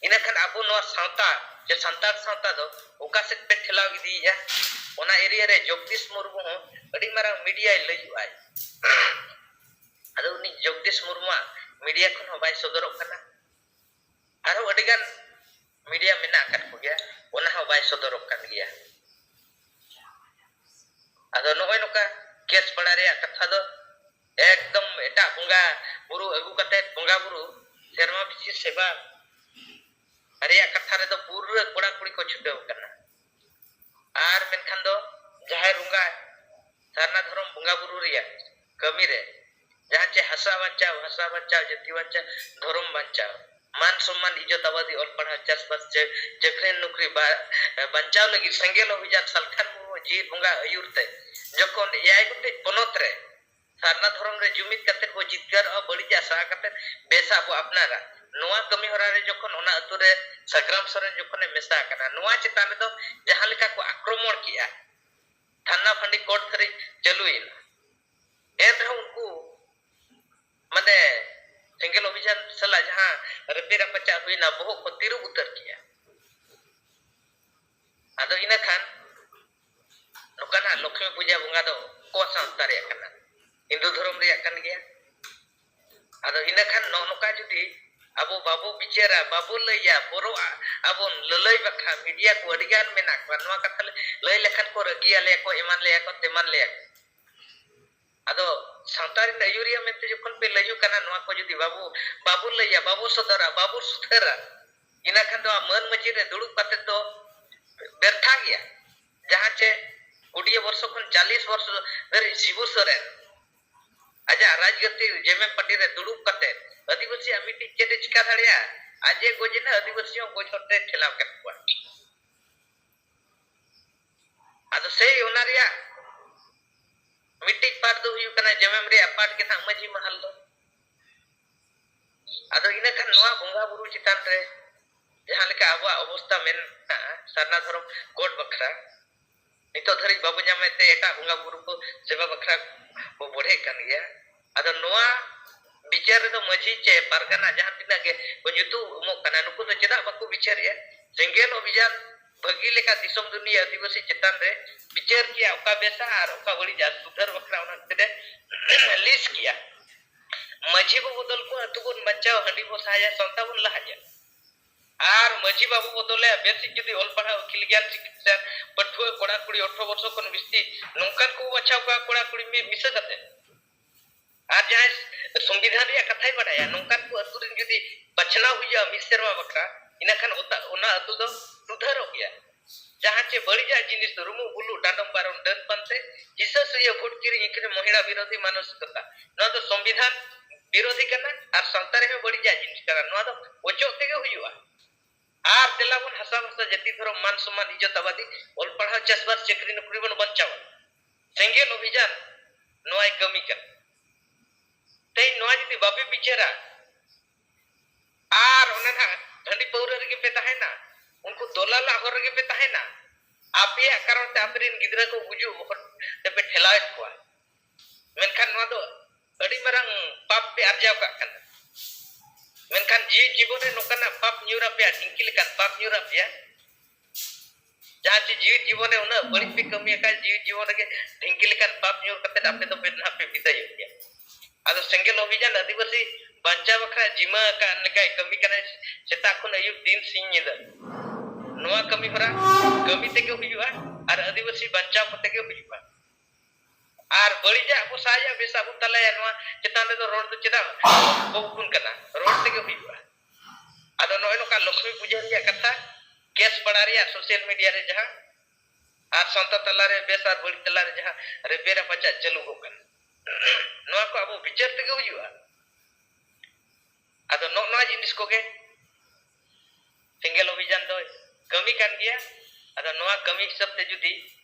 ᱤᱱᱟᱹ ᱠᱷᱟᱱ ᱟᱵᱚ ᱱᱚᱣᱟ ᱥᱟᱶᱛᱟ ᱥᱮ ᱥᱟᱱᱛᱟᱲ ᱥᱟᱶᱛᱟ ᱫᱚ ᱚᱠᱟ ᱥᱮᱫ ᱯᱮ ᱴᱷᱮᱞᱟᱣ ᱤᱫᱤᱭᱮᱫᱼᱟ? ᱚᱱᱟ ᱮᱨᱤᱭᱟ ᱨᱮ ᱡᱚᱜᱽᱫᱤᱥ ᱢᱩᱨᱢᱩ ᱦᱚᱸ ᱟᱹᱰᱤ ᱢᱟᱨᱟᱝ ᱢᱤᱰᱤᱭᱟᱭ ᱞᱟᱹᱭᱩᱜᱼᱟᱭ᱾ ᱟᱫᱚ ᱩᱱᱤ ᱡᱚᱜᱽᱫᱤᱥ ᱢᱩᱨᱢᱩᱣᱟᱜ ᱢᱤᱰᱤᱭᱟ ᱠᱷᱚᱱ ᱦᱚᱸ ᱵᱟᱭ ᱥᱚᱫᱚᱨᱚᱜ ᱠᱟᱱᱟ᱾ ᱟᱨᱦᱚᱸ ᱟᱹᱰᱤᱜᱟᱱ ᱢᱤᱰᱤᱭᱟ ᱢᱮᱱᱟᱜ ᱟᱠᱟᱫ ᱠᱚᱜᱮᱭᱟ, ᱚᱱᱟ ᱦᱚᱸ ᱵᱟᱭ ᱥᱚᱫᱚᱨᱚᱜ ᱠᱟᱱ ᱜᱮᱭᱟ᱾ ᱟᱫᱚ ᱱᱚᱜᱼᱚᱭ ᱱᱚᱝᱠᱟ ᱠᱮᱥ ᱯᱟᱲᱟ ᱨᱮᱭᱟᱜ ᱠᱟᱛᱷᱟ ᱫᱚ ᱮᱠᱫᱚᱢ ᱮᱴᱟᱜ ᱵᱚᱸᱜᱟ ᱵᱩᱨᱩ ᱟᱹᱜᱩ ᱠᱟᱛᱮ ᱵᱚᱸᱜᱟ ᱵᱩᱨᱩ ᱥᱮᱨᱢᱟ ᱯᱤᱪᱷᱤ ᱥᱮᱵᱟ ᱨᱮᱭᱟᱜ ᱠᱟᱛᱷᱟ ᱨᱮᱫᱚ ᱯᱩᱨᱟᱹ ᱠᱚᱲᱟ ᱠᱩᱲᱤ ᱠᱚ ᱪᱷᱩᱴᱟᱹᱣ ᱟᱠᱟᱱᱟ᱾ ᱟᱨ ᱢᱮᱱᱠᱷᱟᱱ ᱫᱚ ᱡᱟᱦᱮᱨ ᱵᱚᱸᱜᱟ ᱥᱟᱨᱱᱟ ᱫᱷᱚᱨᱚᱢ ᱵᱚᱸᱜᱟ ᱵᱩᱨᱩ ᱨᱮᱭᱟᱜ ᱠᱟᱹᱢᱤ ᱨᱮ ᱡᱟᱦᱟᱸ ᱪᱮ ᱦᱟᱥᱟ ᱵᱟᱧᱪᱟᱣ, ᱵᱷᱟᱥᱟ ᱵᱟᱧᱪᱟᱣ, ᱡᱟᱹᱛᱤ ᱵᱟᱧᱪᱟᱣ, ᱫᱷᱚᱨᱚᱢ ᱵᱟᱧᱪᱟᱣ, ᱢᱟᱱ ᱥᱚᱢᱢᱟᱱ, ᱤᱡᱽᱡᱚᱛ ᱟᱵᱟᱫᱤ, ᱚᱞ ᱯᱟᱲᱦᱟᱣ, ᱪᱟᱥᱵᱟᱥ, ᱪᱟᱹ-, ᱪᱟᱹᱠᱨᱤ ᱱᱚᱠᱨᱤ ᱵᱟ-, ᱵᱟᱧᱪᱟᱣ ᱞᱟᱹᱜᱤᱫ ᱥᱮᱸᱜᱮᱞ ᱚᱵᱷᱤᱡᱟᱱ ᱥᱟᱞᱠᱷᱟᱱ ᱢᱩᱨᱢᱩ ᱡᱤᱣᱤ ᱵᱚᱸᱜᱟ ᱟᱹᱭᱩᱨ ᱛᱮ ᱡᱚᱠᱷᱚᱱ ᱮᱭᱟᱭ ᱜᱚᱴᱮᱡ ᱯᱚᱱᱚᱛ ᱨᱮ ᱥᱟᱨᱱᱟ ᱫᱷᱚᱨᱚᱢ ᱨᱮ ᱡᱩᱢᱤᱫ ᱠᱟᱛᱮ ᱵᱚ ᱡᱤᱛᱠᱟᱹᱨᱚᱜᱼᱟ, ᱵᱟᱹᱲᱤᱡᱟᱜ ᱥᱟᱦᱟ ᱠᱟᱛᱮ ᱵᱮᱥᱟᱜ ᱵᱚ ᱟᱯᱱᱟᱨᱟ᱾ ᱱᱚᱣᱟ ᱠᱟᱹᱢᱤ ᱦᱚᱨᱟ ᱨᱮ ᱡᱚᱠᱷᱚᱱ ᱚᱱᱟ ᱟᱹᱛᱩ ᱨᱮ ᱥᱟᱠᱨᱟᱢ ᱥᱚᱨᱮᱱ ᱡᱚᱠᱷᱚᱱᱮ ᱢᱮᱥᱟ ᱟᱠᱟᱱᱟ, ᱱᱚᱣᱟ ᱪᱮᱛᱟᱱ ᱨᱮᱫᱚ ᱡᱟᱦᱟᱸ ᱞᱮᱠᱟ ᱠᱚ ᱟᱠᱨᱚᱢᱚᱬ ᱠᱮᱜᱼᱟ, ᱛᱷᱟᱱᱟ ᱯᱷᱟᱸᱰᱤ ᱠᱳᱨᱴ ᱫᱷᱟᱹᱨᱤᱡ ᱪᱟᱹᱞᱩᱭᱮᱱᱟ᱾ ᱮᱱ ᱨᱮᱦᱚᱸ ᱩᱱᱠᱩ ᱢᱟᱱᱮ ᱥᱮᱸᱜᱮᱞ ᱚᱵᱷᱤᱡᱟᱱ ᱥᱟᱞᱟᱜ ᱡᱟᱦᱟᱸ ᱨᱮᱯᱮ ᱨᱟᱯᱟᱪᱟᱜ ᱦᱩᱭᱱᱟ, ᱵᱚᱦᱚᱜ ᱠᱚ ᱛᱤᱨᱩᱵ ᱩᱛᱟᱹᱨ ᱠᱮᱜᱼᱟ᱾ ᱟᱫᱚ ᱤᱱᱟᱹ ᱠᱷᱟᱱ ᱱᱚᱝᱠᱟᱱᱟᱜ ᱞᱚᱠᱷᱢᱤ ᱯᱩᱡᱟᱹ ᱵᱚᱸᱜᱟ ᱫᱚ ᱚᱠᱚᱭ ᱥᱟᱶᱛᱟ ᱨᱮᱭᱟᱜ ᱠᱟᱱᱟ? ᱦᱤᱱᱫᱩ ᱫᱷᱚᱨᱚᱢ ᱨᱮᱭᱟᱜ ᱠᱟᱱ ᱜᱮᱭᱟ᱾ ᱟᱫᱚ ᱤᱱᱟᱹ ᱠᱷᱟᱱ ᱱᱚᱜᱼᱚ ᱱᱚᱝᱠᱟ ᱡᱩᱫᱤ ᱟᱵᱚ ᱵᱟᱵᱚ ᱵᱤᱪᱟᱹᱨᱟ, ᱵᱟᱵᱚ ᱞᱟᱹᱭᱟ, ᱵᱚᱨᱚᱜᱼᱟ, ᱟᱵᱚ ᱞᱟᱹᱞᱟᱹᱭ ᱵᱟᱠᱷᱨᱟ ᱢᱤᱰᱤᱭᱟ ᱠᱚ ᱟᱹᱰᱤ ᱜᱟᱱ ᱢᱮᱱᱟᱜ ᱠᱚᱣᱟ, ᱱᱚᱣᱟ ᱠᱟᱛᱷᱟ ᱞᱟᱹᱭ ᱞᱮᱠᱷᱟᱱ ᱠᱚ ᱨᱟᱹᱜᱤᱭᱟᱞᱮᱭᱟ ᱠᱚ, ᱮᱢᱟᱱ ᱞᱮᱭᱟ ᱠᱚ, ᱛᱮᱢᱟᱱ ᱞᱮᱭᱟ ᱠᱚ᱾ ᱟᱫᱚ ᱥᱟᱶᱛᱟ ᱨᱮᱱ ᱟᱹᱭᱩᱨᱤᱭᱟᱹ ᱢᱮᱱᱛᱮ ᱡᱚᱠᱷᱚᱱ ᱯᱮ ᱞᱟᱹᱭᱩᱜ ᱠᱟᱱᱟ, ᱱᱚᱣᱟ ᱠᱚ ᱡᱩᱫᱤ ᱵᱟᱵᱚ, ᱵᱟᱵᱚ ᱞᱟᱹᱭᱟ, ᱵᱟᱵᱚ ᱥᱚᱫᱚᱨᱟ, ᱵᱟᱵᱚ ᱥᱩᱫᱷᱟᱹᱨᱟ, ᱤᱱᱟᱹ ᱠᱷᱟᱱ ᱫᱚ ᱢᱟᱹᱱ ᱢᱟᱹᱡᱷᱤ ᱨᱮ ᱫᱩᱲᱩᱵ ᱠᱟᱛᱮ ᱫᱚ ᱵᱮᱨᱛᱷᱟ ᱜᱮᱭᱟ᱾ ᱡᱟᱦᱟᱸ ᱪᱮ ᱠᱩᱲᱤ ᱵᱚᱨᱥᱚ ᱠᱷᱚᱱ ᱪᱟᱞᱤᱥ ᱵᱚᱨᱥᱚ ᱫᱷᱟᱹᱨᱤᱡ ᱥᱤᱵᱩ ᱥᱚᱨᱮᱱ ᱟᱡᱟᱜ ᱨᱟᱡᱽᱜᱟᱹᱛᱤ ᱡᱮᱢᱮᱢ ᱯᱟᱹᱴᱤ ᱨᱮ ᱫᱩᱲᱩᱵ ᱠᱟᱛᱮ ᱟᱹᱫᱤᱵᱟᱹᱥᱤᱭᱟᱜ ᱢᱤᱫᱴᱤᱡ ᱪᱮᱫ ᱮ ᱪᱤᱠᱟ ᱫᱟᱲᱮᱭᱟᱜᱼᱟ? ᱟᱡ ᱮ ᱜᱚᱡ ᱮᱱᱟ, ᱟᱹᱫᱤᱵᱟᱹᱥᱤ ᱦᱚᱸ ᱜᱚᱡ ᱦᱚᱲ ᱛᱮ ᱴᱷᱮᱞᱟᱣ ᱠᱮᱫ ᱠᱚᱣᱟ᱾ ᱟᱫᱚ ᱥᱮᱭ ᱚᱱᱟ ᱨᱮᱭᱟᱜ ᱢᱤᱫᱴᱤᱡ ᱯᱟᱴ ᱫᱚ ᱦᱩᱭᱩᱜ ᱠᱟᱱᱟ, ᱡᱮᱢᱮᱢ ᱨᱮᱭᱟᱜ ᱯᱟᱴ ᱜᱮ ᱱᱟᱦᱟᱜ ᱢᱟᱹᱡᱷᱤ ᱢᱟᱦᱟᱞ ᱫᱚ᱾ ᱟᱫᱚ ᱤᱱᱟᱹ ᱠᱷᱟᱱ ᱱᱚᱣᱟ ᱵᱚᱸᱜᱟ ᱵᱩᱨᱩ ᱪᱮᱛᱟᱱ ᱨᱮ ᱡᱟᱦᱟᱸ ᱞᱮᱠᱟ ᱟᱵᱚᱣᱟᱜ ᱚᱵᱚᱥᱛᱟ ᱢᱮᱱᱟᱜᱼᱟ, ᱥᱟᱨᱱᱟ ᱫᱷᱚᱨᱚᱢ ᱠᱳᱰ ᱵᱟᱠᱷᱨᱟ ᱱᱤᱛᱚᱜ ᱫᱷᱟᱹᱨᱤᱡ ᱵᱟᱵᱚ ᱧᱟᱢᱮᱫ ᱛᱮ ᱮᱴᱟᱜ ᱵᱚᱸᱜᱟ ᱵᱩᱨᱩ ᱠᱚ ᱥᱮᱵᱟ ᱵᱟᱠᱷᱨᱟ ᱵᱚ ᱵᱚᱲᱦᱮᱜ ᱠᱟᱱ ᱜᱮᱭᱟ᱾ ᱟᱫᱚ ᱱᱚᱣᱟ ᱵᱤᱪᱟᱹᱨ ᱨᱮᱫᱚ ᱢᱟᱹᱡᱷᱤ ᱪᱮ ᱯᱟᱨᱜᱟᱱᱟ ᱡᱟᱦᱟᱸ ᱛᱤᱱᱟᱹᱜ ᱜᱮ ᱠᱚ ᱧᱩᱛᱩᱢ ᱩᱢᱚᱜ ᱠᱟᱱᱟ, ᱱᱩᱠᱩ ᱫᱚ ᱪᱮᱫᱟᱜ ᱵᱟᱠᱚ ᱵᱤᱪᱟᱹᱨᱮᱜᱼᱟ? ᱥᱮᱸᱜᱮᱞ ᱚᱵᱷᱤᱡᱟᱱ ᱵᱷᱟᱹᱜᱤ ᱞᱮᱠᱟ ᱫᱤᱥᱚᱢ ᱫᱩᱱᱤᱭᱟᱹ ᱟᱹᱫᱤᱵᱟᱹᱥᱤ ᱪᱮᱛᱟᱱ ᱨᱮ ᱵᱤᱪᱟᱹᱨ ᱠᱮᱭᱟ, ᱚᱠᱟ ᱵᱮᱥᱟ ᱟᱨ ᱚᱠᱟ ᱵᱟᱹᱲᱤᱡᱟ ᱥᱩᱫᱷᱟᱹᱨ ᱵᱟᱠᱷᱨᱟ ᱚᱱᱟ ᱛᱮᱫᱮ ᱞᱤᱥ ᱠᱮᱭᱟ᱾ ᱢᱟᱹᱡᱷᱤ ᱵᱚ ᱵᱚᱫᱚᱞ ᱠᱚᱣᱟ, ᱟᱹᱛᱩ ᱵᱚᱱ ᱵᱟᱧᱪᱟᱣᱟ, ᱦᱟᱺᱰᱤ ᱵᱚ ᱥᱟᱦᱟᱭᱟ, ᱥᱟᱶᱛᱟ ᱵᱚᱱ ᱞᱟᱦᱟᱭᱟ᱾ ᱟᱨ ᱢᱟᱹᱡᱷᱤ ᱵᱟᱹᱵᱩ ᱵᱚᱫᱚᱞᱮ ᱵᱮᱥ ᱴᱷᱤᱠ ᱡᱩᱫᱤ ᱚᱞ ᱯᱟᱲᱦᱟᱣ ᱟᱹᱠᱤᱞ ᱜᱮᱭᱟᱱ ᱥᱤᱠᱠᱷᱟ ᱯᱟᱹᱴᱷᱩᱣᱟᱹ ᱠᱚᱲᱟ ᱠᱩᱲᱤ ᱟᱴᱷᱨᱚ ᱵᱚᱨᱥᱚ ᱠᱷᱚᱱ ᱵᱤᱥᱛᱤ ᱱᱚᱝᱠᱟᱱ ᱠᱚ ᱵᱟᱪᱷᱟᱣ ᱠᱚᱣᱟ ᱠᱚᱲᱟ ᱠᱩᱲᱤ ᱢᱤ-, ᱢᱤᱥᱟᱹ ᱠᱟᱛᱮ᱾ ᱟᱨ ᱡᱟᱦᱟᱸᱭ ᱥᱚᱝᱵᱤᱫᱷᱟᱱ ᱨᱮᱭᱟᱜ ᱠᱟᱛᱷᱟᱭ ᱵᱟᱰᱟᱭᱟ, ᱱᱚᱝᱠᱟᱱ ᱠᱚ ᱟᱹᱛᱩ ᱨᱮᱱ ᱡᱩᱫᱤ ᱵᱟᱪᱷᱱᱟᱣ ᱦᱩᱭᱩᱜᱼᱟ ᱢᱤᱫ ᱥᱮᱨᱢᱟ ᱵᱟᱠᱷᱨᱟ, ᱤᱱᱟᱹᱠᱷᱟᱱ ᱚᱛᱟ-, ᱚᱱᱟ ᱟᱹᱛᱩ ᱫᱚ ᱥᱩᱫᱷᱟᱹᱨᱚᱜ ᱜᱮᱭᱟ᱾ ᱡᱟᱦᱟᱸ ᱪᱮ ᱵᱟᱹᱲᱤᱡᱟᱜ ᱡᱤᱱᱤᱥ ᱫᱚ ᱨᱩᱢᱩᱜ ᱵᱩᱞᱩᱜ ᱰᱟᱸᱰᱚᱢ ᱯᱟᱨᱚᱢ ᱰᱟᱹᱱ ᱯᱟᱱᱛᱮ ᱦᱤᱥᱟᱹ ᱥᱩᱭᱟᱹ ᱵᱷᱳᱴ ᱠᱤᱨᱤᱧ ᱟᱹᱠᱷᱨᱤᱧ ᱢᱚᱦᱤᱲᱟ ᱵᱤᱨᱳᱫᱷᱤ ᱢᱟᱱᱚᱥᱤᱠᱚᱛᱟ, ᱱᱚᱣᱟ ᱫᱚ ᱥᱚᱝᱵᱤᱫᱷᱟᱱ ᱵᱤᱨᱳᱫᱷᱤ ᱠᱟᱱᱟ ᱟᱨ ᱥᱟᱶᱛᱟ ᱨᱮᱦᱚᱸ ᱵᱟᱹᱲᱤᱡᱟᱜ ᱡᱤᱱᱤᱥ ᱠᱟᱱᱟ᱾ ᱱᱚᱣᱟ ᱫᱚ ᱚᱪᱚᱜ ᱛᱮᱜᱮ ᱦᱩᱭᱩᱜᱼᱟ᱾ ᱟᱨ ᱫᱮᱞᱟ ᱵᱚᱱ ᱦᱟᱥᱟ ᱵᱷᱟᱥᱟ ᱡᱟᱹᱛᱤ ᱫᱷᱚᱨᱚᱢ ᱢᱟᱱ ᱥᱚᱢᱢᱟᱱ ᱤᱡᱽᱡᱚᱛ ᱟᱵᱟᱫᱤ ᱚᱞ ᱯᱟᱲᱦᱟᱣ ᱪᱟᱥᱵᱟᱥ ᱪᱟᱹᱠᱨᱤ ᱱᱚᱠᱨᱤ ᱵᱚᱱ ᱵᱟᱧᱪᱟᱣᱟ᱾ ᱥᱮᱸᱜᱮᱞ ᱚᱵᱷᱤᱡᱟᱱ ᱱᱚᱣᱟᱭ ᱠᱟᱹᱢᱤ ᱠᱟᱱᱟ᱾ ᱛᱮᱦᱮᱧ ᱱᱚᱣᱟ ᱡᱩᱫᱤ ᱵᱟᱯᱮ ᱵᱤᱪᱟᱹᱨᱟ ᱟᱨ ᱚᱱᱟ ᱱᱟᱦᱟᱜ ᱦᱟᱺᱰᱤ ᱯᱟᱹᱣᱨᱟᱹ ᱨᱮᱜᱮ ᱯᱮ ᱛᱟᱦᱮᱱᱟ, ᱩᱱᱠᱩ ᱫᱚᱞᱟᱞᱟᱜ ᱦᱚᱨ ᱨᱮᱜᱮ ᱯᱮ ᱛᱟᱦᱮᱱᱟ, ᱟᱯᱮᱭᱟᱜ ᱠᱟᱨᱚᱱ ᱛᱮ ᱟᱯᱮ ᱨᱮᱱ ᱜᱤᱫᱽᱨᱟᱹ ᱠᱚ ᱜᱩᱡᱩᱜ ᱦᱚᱨ ᱛᱮᱯᱮ ᱴᱷᱮᱞᱟᱣᱮᱫ ᱠᱚᱣᱟ᱾ ᱢᱮᱱᱠᱷᱟᱱ ᱱᱚᱣᱟ ᱫᱚ ᱟᱹᱰᱤ ᱢᱟᱨᱟᱝ ᱯᱟᱯ ᱯᱮ ᱟᱨᱡᱟᱣ ᱠᱟᱜ ᱠᱟᱱᱟ᱾ ᱢᱮᱱᱠᱷᱟᱱ ᱡᱤᱣᱤ ᱡᱤᱵᱚᱱ ᱨᱮ ᱱᱚᱝᱠᱟᱱᱟᱜ ᱯᱟᱯ ᱧᱩᱨ ᱟᱯᱮᱭᱟ, ᱰᱷᱤᱝᱠᱤ ᱞᱮᱠᱟᱱ ᱯᱟᱯ ᱧᱩᱨ ᱟᱯᱮᱭᱟ, ᱡᱟᱦᱟᱸ ᱪᱮ ᱡᱤᱣᱤ ᱡᱤᱵᱚᱱ ᱨᱮ ᱩᱱᱟᱹᱜ ᱵᱟᱹᱲᱤᱡ ᱯᱮ ᱠᱟᱹᱢᱤ ᱟᱠᱟᱫ, ᱡᱤᱣᱤ ᱡᱤᱵᱚᱱ ᱨᱮᱜᱮ ᱰᱷᱤᱝᱠᱤ ᱞᱮᱠᱟᱱ ᱯᱟᱯ ᱧᱩᱨ ᱠᱟᱛᱮ ᱟᱯᱮ ᱫᱚ ᱯᱮ ᱱᱟᱦᱟᱜ ᱯᱮ ᱵᱤᱫᱟᱹᱭᱚᱜ ᱜᱮᱭᱟ᱾ ᱟᱫᱚ ᱥᱮᱸᱜᱮᱞ ᱚᱵᱷᱤᱡᱟᱱ ᱟᱹᱫᱤᱵᱟᱹᱥᱤ ᱵᱟᱧᱪᱟᱣ ᱵᱟᱠᱷᱨᱟ ᱡᱤᱢᱟᱹ ᱟᱠᱟᱫ ᱞᱮᱠᱟᱭ ᱠᱟᱹᱢᱤ ᱠᱟᱱᱟᱭ, ᱥᱮᱛᱟᱜ ᱠᱷᱚᱱ ᱟᱹᱭᱩᱵ ᱫᱤᱱ ᱥᱤᱧ ᱧᱤᱫᱟᱹ᱾ ᱱᱚᱣᱟ ᱠᱟᱹᱢᱤ ᱦᱚᱨᱟ ᱠᱟᱹᱢᱤ ᱛᱮᱜᱮ ᱦᱩᱭᱩᱜᱼᱟ ᱟᱨ ᱟᱹᱫᱤᱵᱟᱹᱥᱤ ᱵᱟᱧᱪᱟᱣ ᱠᱟᱛᱮ ᱜᱮ ᱦᱩᱭᱩᱜᱼᱟ᱾ ᱟᱨ ᱵᱟᱹᱲᱤᱡᱟᱜ ᱵᱚ ᱥᱟᱦᱟᱭᱟ, ᱵᱮᱥᱟᱜ ᱵᱚ ᱛᱟᱞᱟᱭᱟ, ᱱᱚᱣᱟ ᱪᱮᱛᱟᱱ ᱨᱮᱫᱚ ᱨᱚᱲ ᱫᱚ ᱪᱮᱫᱟᱜ ᱵᱚ ᱩᱠᱩᱱ ᱠᱟᱱᱟ? ᱨᱚᱲ ᱛᱮᱜᱮ ᱦᱩᱭᱩᱜᱼᱟ᱾ ᱟᱫᱚ ᱱᱚᱜᱼᱚᱭ ᱱᱚᱝᱠᱟ ᱞᱚᱠᱥᱢᱤ ᱯᱩᱡᱟᱹ ᱨᱮᱭᱟᱜ ᱠᱟᱛᱷᱟ, ᱠᱮᱥ ᱯᱟᱲᱟ ᱨᱮᱭᱟᱜ social media ᱨᱮ ᱡᱟᱦᱟᱸ, ᱟᱨ ᱥᱟᱶᱛᱟ ᱛᱟᱞᱟᱨᱮ ᱵᱮᱥ ᱟᱨ ᱵᱟᱹᱲᱤᱡ ᱛᱟᱞᱟᱨᱮ ᱡᱟᱦᱟᱸ ᱨᱮᱵᱮᱫ ᱨᱟᱯᱟᱪᱟᱜ ᱪᱟᱹᱞᱩ ᱠᱚᱜ ᱠᱟᱱᱟ, ᱱᱚᱣᱟ ᱠᱚ ᱟᱵᱚ ᱵᱤᱪᱟᱹᱨ ᱛᱮᱜᱮ ᱦᱩᱭᱩᱜᱼᱟ᱾ ᱟᱫᱚ ᱱᱚᱜᱼᱚ ᱱᱚᱣᱟ ᱡᱤᱱᱤᱥ ᱠᱚᱜᱮ ᱥᱮᱸᱜᱮᱞ ᱚᱵᱷᱤᱡᱟᱱ ᱫᱚᱭ ᱠᱟᱹᱢᱤ ᱠᱟᱱ ᱜᱮᱭᱟ᱾ ᱟᱫᱚ ᱱᱚᱣᱟ ᱠᱟᱹᱢᱤ ᱦᱤᱥᱟᱹᱵ ᱛᱮ ᱡᱩᱫᱤ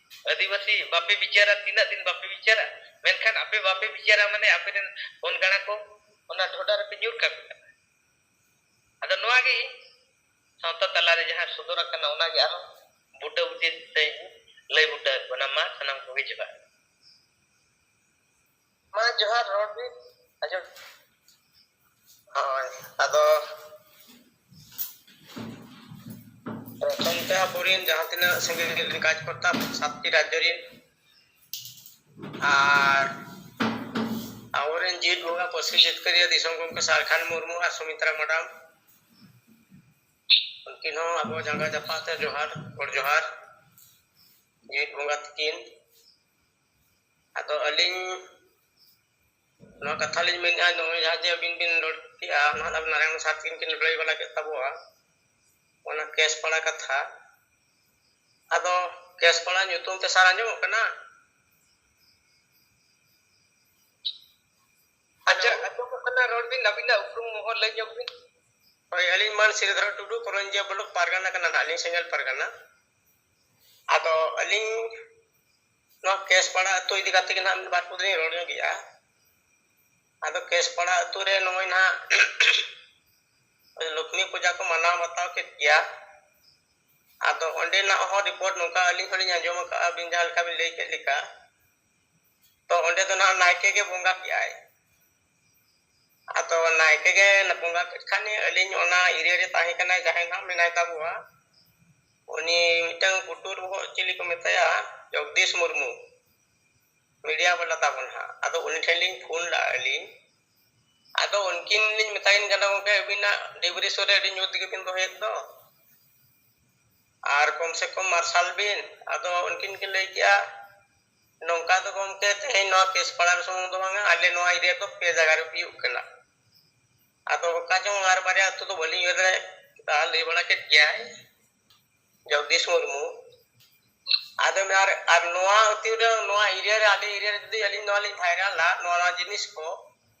ᱟᱹᱫᱤᱵᱟᱹᱥᱤ ᱵᱟᱯᱮ ᱵᱤᱪᱟᱹᱨᱟ, ᱛᱤᱱᱟᱹᱜ ᱫᱤᱱ ᱵᱟᱯᱮ ᱵᱤᱪᱟᱹᱨᱟ? ᱢᱮᱱᱠᱷᱟᱱ ᱟᱯᱮ ᱵᱟᱯᱮ ᱵᱤᱪᱟᱹᱨᱟ ᱢᱟᱱᱮ ᱟᱯᱮ ᱨᱮᱱ ᱦᱚᱱ ᱜᱟᱬᱟ ᱠᱚ ᱚᱱᱟ ᱰᱷᱚᱰᱟ ᱨᱮᱯᱮ ᱧᱩᱨ ᱠᱟᱠᱚ ᱠᱟᱱᱟ᱾ ᱟᱫᱚ ᱱᱚᱣᱟ ᱜᱮ ᱤᱧ ᱥᱟᱶᱛᱟ ᱛᱟᱞᱟᱨᱮ ᱡᱟᱦᱟᱸ ᱥᱚᱫᱚᱨ ᱟᱠᱟᱱᱟ, ᱚᱱᱟ ᱜᱮ ᱟᱨᱦᱚᱸ ᱵᱩᱴᱟᱹ ᱵᱩᱴᱤ ᱛᱮᱧ ᱞᱟᱹᱭ ᱵᱩᱴᱟᱹ ᱟᱠᱚ ᱠᱟᱱᱟ᱾ ᱢᱟ ᱥᱟᱱᱟᱢ ᱠᱚᱜᱮ ᱡᱚᱦᱟᱨ᱾ ᱢᱟ ᱡᱚᱦᱟᱨ, ᱨᱚᱲ ᱵᱤᱱ᱾ ᱟᱸᱡᱚᱢ᱾ ᱦᱳᱭ, ᱟᱫᱚ ᱯᱨᱚᱛᱷᱚᱢ ᱛᱮ ᱟᱵᱚᱨᱮᱱ ᱡᱟᱦᱟᱸ ᱛᱤᱱᱟᱹᱜ ᱥᱮᱸᱜᱮᱞ ᱨᱮᱱ ᱠᱟᱡᱽᱠᱚᱨᱛᱟ ᱥᱟᱛᱴᱤ ᱨᱟᱡᱽᱡᱚ ᱨᱮᱱ ᱟᱨ ᱟᱵᱚᱨᱮᱱ ᱡᱤᱛ ᱵᱚᱸᱜᱟ ᱯᱟᱹᱨᱥᱤ ᱡᱤᱛᱠᱟᱹᱨᱤᱭᱟᱹ ᱫᱤᱥᱚᱢ ᱜᱚᱢᱠᱮ ᱥᱟᱨᱠᱷᱟᱱ ᱢᱩᱨᱢᱩ ᱟᱨ ᱥᱩᱢᱤᱛᱨᱟ ᱢᱟᱰᱟᱢ, ᱛᱤᱠᱤᱱ ᱦᱚᱸ ᱟᱵᱚ ᱡᱟᱸᱜᱟ ᱡᱟᱯᱟᱜ ᱛᱮ ᱡᱚᱦᱟᱨ, ᱜᱚᱰ ᱡᱚᱦᱟᱨ, ᱡᱤᱣᱤᱫ ᱵᱚᱸᱜᱟ ᱛᱤᱠᱤᱱ᱾ ᱟᱫᱚ ᱟᱹᱞᱤᱧ ᱱᱚᱣᱟ ᱠᱟᱛᱷᱟ ᱞᱤᱧ ᱢᱮᱱᱮᱫᱼᱟ, ᱱᱚᱜᱼᱚᱭ ᱡᱟᱦᱟᱸ ᱡᱮ ᱟᱹᱵᱤᱱ ᱵᱤᱱ ᱨᱚᱲ ᱠᱮᱫᱼᱟ, ᱱᱟᱦᱟᱜ ᱟᱵᱚ ᱱᱟᱨᱟᱭᱚᱱ ᱥᱟᱨ ᱛᱤᱠᱤᱱ ᱠᱤᱱ ᱞᱟᱹᱭ ᱵᱟᱲᱟ ᱠᱮᱫ ᱛᱟᱵᱚᱣᱟ, ᱚᱱᱟ ᱠᱮᱥᱯᱟᱲᱟ ᱠᱟᱛᱷᱟ᱾ ᱟᱫᱚ ᱠᱮᱥᱯᱟᱲᱟ ᱧᱩᱛᱩᱢ ᱛᱮ ᱥᱟᱨ ᱟᱸᱡᱚᱢᱚᱜ ᱠᱟᱱᱟ? ᱟᱪᱪᱷᱟ, ᱟᱸᱡᱚᱢᱚᱜ ᱠᱟᱱᱟ, ᱨᱚᱲ ᱵᱤᱱ, ᱟᱹᱵᱤᱱᱟᱜ ᱩᱯᱨᱩᱢ ᱢᱚᱦᱚᱨ ᱞᱟᱹᱭ ᱧᱚᱜ ᱵᱤᱱ᱾ ᱦᱳᱭ, ᱟᱹᱞᱤᱧ ᱢᱟᱱ ᱥᱨᱤᱫᱷᱚᱨ ᱴᱩᱰᱩ, ᱠᱚᱨᱚᱧᱡᱤᱭᱟᱹ ᱵᱞᱚᱠ ᱯᱟᱨᱜᱟᱱᱟ ᱠᱟᱱᱟ ᱱᱟᱦᱟᱜ ᱞᱤᱧ, ᱥᱮᱸᱜᱮᱞ ᱯᱟᱨᱜᱟᱱᱟ᱾ ᱟᱫᱚ ᱟᱹᱞᱤᱧ ᱱᱚᱣᱟ ᱠᱮᱥᱯᱟᱲᱟ ᱟᱹᱛᱩ ᱤᱫᱤ ᱠᱟᱛᱮ ᱜᱮ ᱱᱟᱦᱟᱜ ᱢᱤᱫ ᱵᱟᱨ ᱠᱚ ᱫᱚᱞᱤᱧ ᱨᱚᱲ ᱧᱚᱜᱮᱜᱼᱟ᱾ ᱟᱫᱚ ᱠᱮᱥᱯᱟᱲᱟ ᱟᱹᱛᱩ ᱨᱮ ᱱᱚᱜᱼᱚᱭ ᱱᱟᱦᱟᱜ ᱞᱚᱠᱷᱢᱤ ᱯᱩᱡᱟ ᱠᱚ ᱢᱟᱱᱟᱣ ᱵᱟᱛᱟᱣ ᱠᱮᱫ ᱜᱮᱭᱟ᱾ ᱟᱫᱚ ᱚᱸᱰᱮᱱᱟᱜ ᱦᱚᱸ ᱨᱤᱯᱳᱨᱴ ᱱᱚᱝᱠᱟ ᱟᱹᱞᱤᱧ ᱦᱚᱸᱞᱤᱧ ᱟᱸᱡᱚᱢ ᱟᱠᱟᱫᱼᱟ, ᱟᱹᱵᱤᱱ ᱡᱟᱦᱟᱸ ᱞᱮᱠᱟ ᱵᱤᱱ ᱞᱟᱹᱭ ᱠᱮᱫ ᱞᱮᱠᱟ᱾ ᱛᱚ ᱚᱸᱰᱮ ᱫᱚ ᱱᱟᱦᱟᱜ ᱱᱟᱭᱠᱮ ᱜᱮ ᱵᱚᱸᱜᱟ ᱠᱮᱜᱼᱟᱭ᱾ ᱟᱫᱚ ᱱᱟᱭᱠᱮ ᱜᱮ ᱵᱚᱸᱜᱟ ᱠᱮᱫ ᱠᱷᱟᱱ, ᱟᱹᱞᱤᱧ ᱚᱱᱟ ᱮᱨᱤᱭᱟ ᱨᱮ ᱛᱟᱦᱮᱸ ᱠᱟᱱᱟᱭ ᱡᱟᱦᱟᱸᱭ ᱱᱟᱦᱟᱜ ᱢᱮᱱᱟᱭ ᱛᱟᱵᱚᱣᱟ, ᱩᱱᱤ ᱢᱤᱫᱴᱟᱝ ᱯᱩᱴᱩᱨ ᱵᱚᱦᱚᱜ ᱪᱤᱞᱤ ᱠᱚ ᱢᱮᱛᱟᱭᱟ, ᱡᱚᱜᱽᱫᱤᱥ ᱢᱩᱨᱢᱩ, ᱢᱤᱰᱤᱭᱟ ᱵᱟᱞᱟ ᱛᱟᱵᱚᱱ ᱦᱟᱸᱜ᱾ ᱟᱫᱚ ᱩᱱᱤ ᱴᱷᱮᱱ ᱞᱤᱧ ᱯᱷᱳᱱ ᱞᱟᱜᱼᱟ ᱟᱹᱞᱤᱧ᱾ ᱟᱫᱚ ᱩᱱᱠᱤᱱ ᱞᱤᱧ ᱢᱮᱛᱟᱠᱤᱱ ᱠᱟᱱᱟ, "ᱜᱚᱢᱠᱮ, ᱟᱹᱵᱤᱱᱟᱜ ᱰᱤᱵᱨᱤ ᱥᱩᱨ ᱨᱮ ᱟᱹᱰᱤ ᱧᱩᱛ ᱜᱮᱵᱤᱱ ᱫᱚᱦᱚᱭᱮᱫ ᱫᱚ, ᱟᱨ ᱠᱚᱢ ᱥᱮ ᱠᱚᱢ ᱢᱟᱨᱥᱟᱞ ᱵᱤᱱ᱾" ᱟᱫᱚ ᱩᱱᱠᱤᱱ ᱠᱤᱱ ᱞᱟᱹᱭ ᱠᱮᱜᱼᱟ, "ᱱᱚᱝᱠᱟ ᱫᱚ ᱜᱚᱢᱠᱮ, ᱛᱮᱦᱮᱧ ᱱᱚᱣᱟ ᱠᱮᱥᱯᱟᱲᱟ ᱨᱮ ᱥᱩᱢᱩᱝ ᱫᱚ ᱵᱟᱝᱟ, ᱟᱞᱮ ᱱᱚᱣᱟ ᱮᱨᱤᱭᱟ ᱫᱚ ᱯᱮ ᱡᱟᱭᱜᱟ ᱨᱮ ᱦᱩᱭᱩᱜ ᱠᱟᱱᱟ᱾" ᱟᱫᱚ ᱚᱠᱟ ᱪᱚᱝ ᱟᱨ ᱵᱟᱨᱭᱟ ᱟᱹᱛᱩ ᱫᱚ ᱵᱟᱹᱞᱤᱧ ᱩᱭᱦᱟᱹᱨ ᱫᱟᱲᱮᱭᱟᱜ ᱠᱟᱱᱟ, ᱞᱟᱹᱭ ᱵᱟᱲᱟ ᱠᱮᱫ ᱜᱮᱭᱟᱭ ᱡᱚᱜᱽᱫᱤᱥ ᱢᱩᱨᱢᱩ᱾ ᱟᱫᱚ ᱟᱨ, ᱟᱨ ᱱᱚᱣᱟ ᱟᱹᱛᱩ ᱨᱮ, ᱱᱚᱣᱟ ᱮᱨᱤᱭᱟ ᱨᱮ, ᱟᱞᱮ ᱮᱨᱤᱭᱟ ᱨᱮ ᱡᱩᱫᱤ ᱟᱹᱞᱤᱧ ᱱᱚᱣᱟ ᱞᱤᱧ ᱵᱷᱟᱭᱨᱟᱞᱟ, ᱱᱚᱣᱟ, ᱱᱚᱣᱟ ᱡᱤᱱᱤᱥ ᱠᱚ,